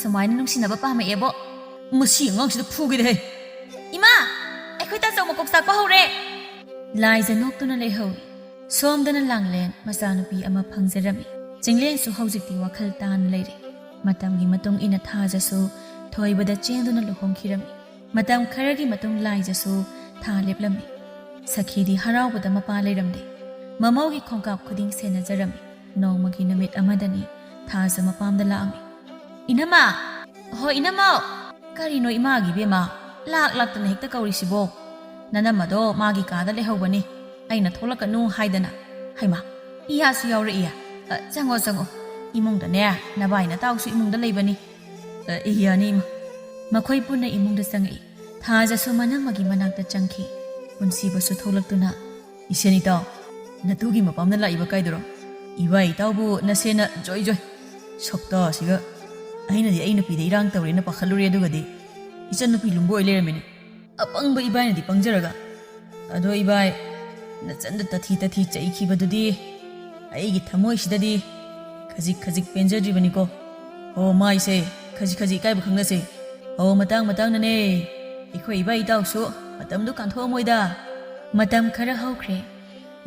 ꯁꯨꯃꯥꯏꯅ ꯅꯨꯡꯁꯤꯅꯕ ꯄꯥꯝꯃꯛꯑꯦꯕꯣ꯫ ꯃꯁꯤ ꯑꯉꯥꯡꯁꯤꯗ ꯐꯨꯒꯦꯗꯍꯦ꯫ ꯏꯃꯥ! ꯑꯩꯈꯣꯏ ꯇꯥꯆꯧ ꯃꯀꯣꯛ ꯆꯥꯛꯄ ꯍꯧꯔꯦ꯫ ꯂꯥꯏꯖ ꯅꯣꯛꯇꯨꯅ ꯂꯩꯍꯧꯏ꯫ ꯁꯣꯝꯗꯅ ꯂꯥꯡꯂꯦꯟ ꯃꯆꯥꯅꯨꯄꯤ ꯑꯃ ꯐꯪꯖꯔꯝꯃꯤ꯫ ꯆꯤꯡꯂꯦꯟꯁꯨ ꯍꯧꯖꯤꯛꯇꯤ ꯋꯥꯈꯜ ꯇꯥꯅ ꯂꯩꯔꯦ꯫ ꯃꯇꯝꯒꯤ ꯃꯇꯨꯡ ꯏꯟꯅ ꯊꯥꯖꯁꯨ ꯊꯣꯏꯕꯗ ꯆꯦꯟꯗꯨꯅ ꯂꯨꯍꯣꯡꯈꯤꯔꯝꯃꯤ꯫ ꯃꯇꯝ ꯈꯔꯒꯤ ꯃꯇꯨꯡ ꯂꯥꯏꯖꯁꯨ ꯊꯥ ꯂꯦꯞꯂꯝꯃꯤ꯫ ꯁꯈꯤꯗꯤ ꯍꯔꯥꯎꯕꯗ ꯃꯄꯥ ꯂꯩꯔꯝꯗꯦ꯫ ꯃꯃꯧꯒꯤ ꯈꯣꯡꯀꯥꯞ ꯈꯨꯗꯤꯡ ꯁꯦꯟꯅꯖꯔꯝꯃꯤ꯫ ꯅꯣꯡꯃꯒꯤ ꯅꯨꯃꯤꯠ ꯑꯃꯗꯅꯤ ꯊꯥꯖ ꯃꯄꯥꯝꯗ ꯂꯥꯛꯑꯝꯃꯤ꯫ "ꯏꯅꯝꯃ!" "ꯍꯣꯏ, ꯏꯅꯝꯃ!" "ꯀꯔꯤꯅꯣ ꯏꯃꯥꯒꯤ ꯏꯕꯦꯝꯃ? ꯂꯥꯛ ꯂꯥꯛꯇꯅ ꯍꯦꯛꯇ ꯀꯧꯔꯤꯁꯤꯕꯣ?" "ꯅꯅꯝꯃꯗꯣ ꯃꯥꯒꯤ ꯀꯥꯗ ꯂꯩꯍꯧꯕꯅꯤ, ꯑꯩꯅ ꯊꯣꯛꯂꯛꯀꯅꯨ ꯍꯥꯏꯗꯅ꯫ ꯍꯩꯃꯥ, ꯏꯌꯥꯁꯨ ꯌꯥꯎꯔꯛꯏꯌꯦ꯫ ꯑ, ꯆꯪꯉꯣ, ꯆꯪꯉꯣ꯫ ꯏꯃꯨꯡꯗꯅꯦ, ꯅꯕꯥꯏ ꯅꯇꯥꯎꯁꯨ ꯏꯃꯨꯡꯗ ꯂꯩꯕꯅꯤ꯫ ꯑ, ꯏꯌꯥꯅꯤ ꯏꯃꯥ꯫" ꯃꯈꯣꯏ ꯄꯨꯟꯅ ꯏꯃꯨꯡꯗ ꯆꯪꯉꯛꯏ꯫ ꯊꯥꯖꯁꯨ ꯃꯅꯝꯃꯒꯤ ꯃꯅꯥꯛꯇ ꯆꯪꯈꯤ꯫ ꯄꯨꯟꯁꯤꯕꯁꯨ ꯊꯣꯛꯂꯛꯇꯨꯅ, "ꯏꯁꯦꯟ ꯏꯇꯥꯎ, ꯅꯇꯨꯒꯤ ꯃꯄꯥꯝꯗ ꯂꯥꯛꯏꯕ ꯀꯥꯏꯗꯨꯔꯣ? ꯏꯕꯥꯏ ꯏꯇꯥꯎꯕꯨ ꯅꯁꯦꯟꯅ ꯖꯣꯏ ꯖꯣꯏ꯫ ꯁꯛꯇꯥꯁꯤꯒ꯫ ꯑꯩꯅꯗꯤ ꯑꯩ ꯅꯨꯄꯤꯗ ꯏꯔꯥꯡ ꯇꯧꯔꯦꯅ ꯄꯥꯈꯠꯂꯨꯔꯦ, ꯑꯗꯨꯒꯗꯤ ꯏꯆꯟ ꯅꯨꯄꯤ ꯂꯨꯝꯕ ꯑꯣꯏ ꯂꯩꯔꯝꯃꯤꯅꯦ꯫ ꯑꯄꯪꯕ ꯏꯕꯥꯏꯅꯗꯤ ꯄꯪꯖꯔꯒ꯫ ꯑꯗꯣ ꯏꯕꯥꯏ, ꯅꯆꯟꯗ ꯇꯊꯤ ꯇꯊꯤ ꯆꯩꯈꯤꯕꯗꯨꯗꯤ ꯑꯩꯒꯤ ꯊꯃꯣꯏꯁꯤꯗꯗꯤ ꯈꯖꯤꯛ ꯈꯖꯤꯛ ꯄꯦꯟꯖꯗ꯭ꯔꯤꯕꯅꯤꯀꯣ꯫ ꯑꯣ, ꯃꯥꯏꯁꯦ ꯈꯖꯤꯛ ꯈꯖꯤꯛ ꯏꯀꯥꯏꯕ ꯈꯪꯅꯁꯦ꯫ ꯑꯣ, ꯃꯇꯥꯡ ꯃꯇꯥꯡꯅꯅꯦ꯫ ꯑꯩꯈꯣꯏ ꯏꯕꯥꯏ ꯏꯇꯥꯎꯁꯨ ꯃꯇꯝꯗꯨ ꯀꯥꯟꯊꯣꯛꯑꯝꯃꯣꯏꯗ꯫" ꯃꯇꯝ ꯈꯔ ꯍꯧꯈ꯭ꯔꯦ꯫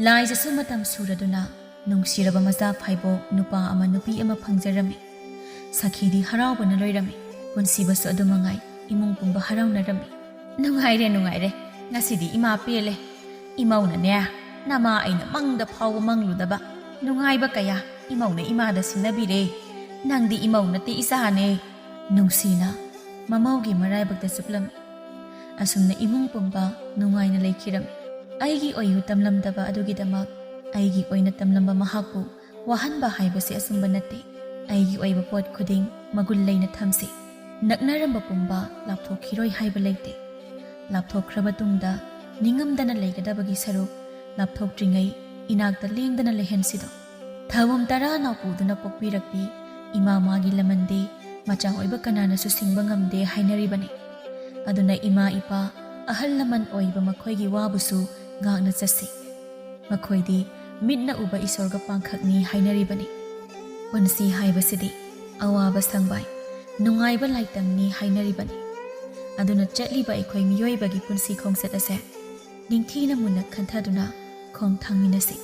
ꯂꯥꯏꯖꯁꯨ ꯃꯇꯝ ꯁꯨꯔꯗꯨꯅ ꯅꯨꯡꯁꯤꯔꯕ ꯃꯆꯥ ꯐꯥꯏꯕꯣꯛ ꯅꯨꯄꯥ ꯑꯃ ꯅꯨꯄꯤ ꯑꯃ ꯐꯪꯖꯔꯝꯃꯤ꯫ ꯁꯈꯤꯗꯤ ꯍꯔꯥꯎꯕꯅ ꯂꯣꯏꯔꯝꯃꯤ꯫ ꯄꯨꯟꯁꯤꯕꯁꯨ ꯑꯗꯨ ꯃꯉꯥꯏ, ꯏꯃꯨꯡ ꯄꯨꯝꯕ ꯍꯔꯥꯎꯅꯔꯝꯃꯤ꯫ "ꯅꯨꯡꯉꯥꯏꯔꯦ, ꯅꯨꯡꯉꯥꯏꯔꯦ꯫ ꯉꯁꯤꯗꯤ ꯏꯃꯥ ꯄꯦꯜꯂꯦ꯫ ꯏꯃꯧꯅꯅꯦ, ꯅꯃꯥ ꯑꯩꯅ ꯃꯪꯗ ꯐꯥꯎꯕ ꯃꯪꯂꯨꯗꯕ ꯅꯨꯡꯉꯥꯏꯕ ꯀꯌꯥ ꯏꯃꯧꯅ ꯏꯃꯥꯗ ꯁꯤꯟꯅꯕꯤꯔꯦ꯫ ꯅꯪꯗꯤ ꯏꯃꯧ ꯅꯠꯇꯦ, ꯏꯆꯥꯅꯦ꯫" ꯅꯨꯡꯁꯤꯅ ꯃꯃꯧꯒꯤ ꯃꯔꯥꯏꯕꯛꯇ ꯆꯨꯞꯂꯝꯃꯤ꯫ ꯑꯁꯨꯝꯅ ꯏꯃꯨꯡ ꯄꯨꯝꯕ ꯅꯨꯡꯉꯥꯏꯅ ꯂꯩꯈꯤꯔꯝꯃꯤ꯫ ꯑꯩꯒꯤ ꯑꯣꯏꯌꯨ ꯇꯝꯂꯝꯗꯕ ꯑꯗꯨꯒꯤꯗꯃꯛ ꯑꯩꯒꯤ ꯑꯣꯏꯅ ꯇꯝꯂꯝꯕ ꯃꯍꯥꯛꯄꯨ ꯋꯥꯍꯟꯕ ꯍꯥꯏꯕꯁꯤ ꯑꯆꯨꯝꯕ ꯅꯠꯇꯦ꯫ ꯑꯩꯒꯤ ꯑꯣꯏꯕ ꯄꯣꯠ ꯈꯨꯗꯤꯡ ꯃꯒꯨꯟ ꯂꯩꯅ ꯊꯝꯁꯤ꯫ ꯅꯛꯅꯔꯝꯕ ꯄꯨꯝꯕ ꯂꯥꯞꯊꯣꯛꯈꯤꯔꯣꯏ ꯍꯥꯏꯕ ꯂꯩꯇꯦ꯫ ꯂꯥꯞꯊꯣꯛꯈ꯭ꯔꯕ ꯇꯨꯡꯗ ꯅꯤꯡꯉꯝꯗꯅ ꯂꯩꯒꯗꯕꯒꯤ ꯁꯔꯨꯛ, ꯂꯥꯞꯊꯣꯛꯇ꯭ꯔꯤꯉꯩ ꯏꯅꯥꯛꯇ ꯂꯦꯡꯗꯅ ꯂꯩꯍꯟꯁꯤꯗꯣ꯫ ꯊꯧꯕꯝ ꯇꯔꯥ ꯅꯥꯎꯄꯨꯗꯨꯅ ꯄꯣꯛꯄꯤꯔꯛꯄꯤ ꯏꯃꯥ ꯃꯥꯒꯤ ꯂꯃꯟꯗꯤ ꯃꯆꯥ ꯑꯣꯏꯕ ꯀꯅꯥꯅꯁꯨ ꯁꯤꯡꯕ ꯉꯝꯗꯦ ꯍꯥꯏꯅꯔꯤꯕꯅꯤ꯫ ꯑꯗꯨꯅ ꯏꯃꯥ ꯏꯄꯥ, ꯑꯍꯜ ꯂꯃꯟ ꯑꯣꯏꯕ ꯃꯈꯣꯏꯒꯤ ꯋꯥꯕꯨꯁꯨ ꯉꯥꯛꯅ ꯆꯠꯁꯤ꯫ ꯃꯈꯣꯏꯗꯤ ꯃꯤꯠꯅ ꯎꯕ ꯏꯁꯣꯔꯒ ꯄꯥꯡꯈꯛꯅꯤ ꯍꯥꯏꯅꯔꯤꯕꯅꯤ꯫ ꯄꯨꯟꯁꯤ ꯍꯥꯏꯕꯁꯤꯗꯤ ꯑꯋꯥꯕ ꯁꯪꯕꯥꯏ, ꯅꯨꯡꯉꯥꯏꯕ ꯂꯥꯏꯇꯪꯅꯤ ꯍꯥꯏꯅꯔꯤꯕꯅꯤ꯫ ꯑꯗꯨꯅ ꯆꯠꯂꯤꯕ ꯑꯩꯈꯣꯏ ꯃꯤꯑꯣꯏꯕꯒꯤ ꯄꯨꯟꯁꯤ ꯈꯣꯡꯆꯠ ꯑꯁꯦ ꯅꯤꯡꯊꯤꯅ ꯃꯨꯟꯅ ꯈꯟꯊꯗꯨꯅ ꯈꯣꯡ ꯊꯥꯡꯃꯤꯟꯅꯁꯤ꯫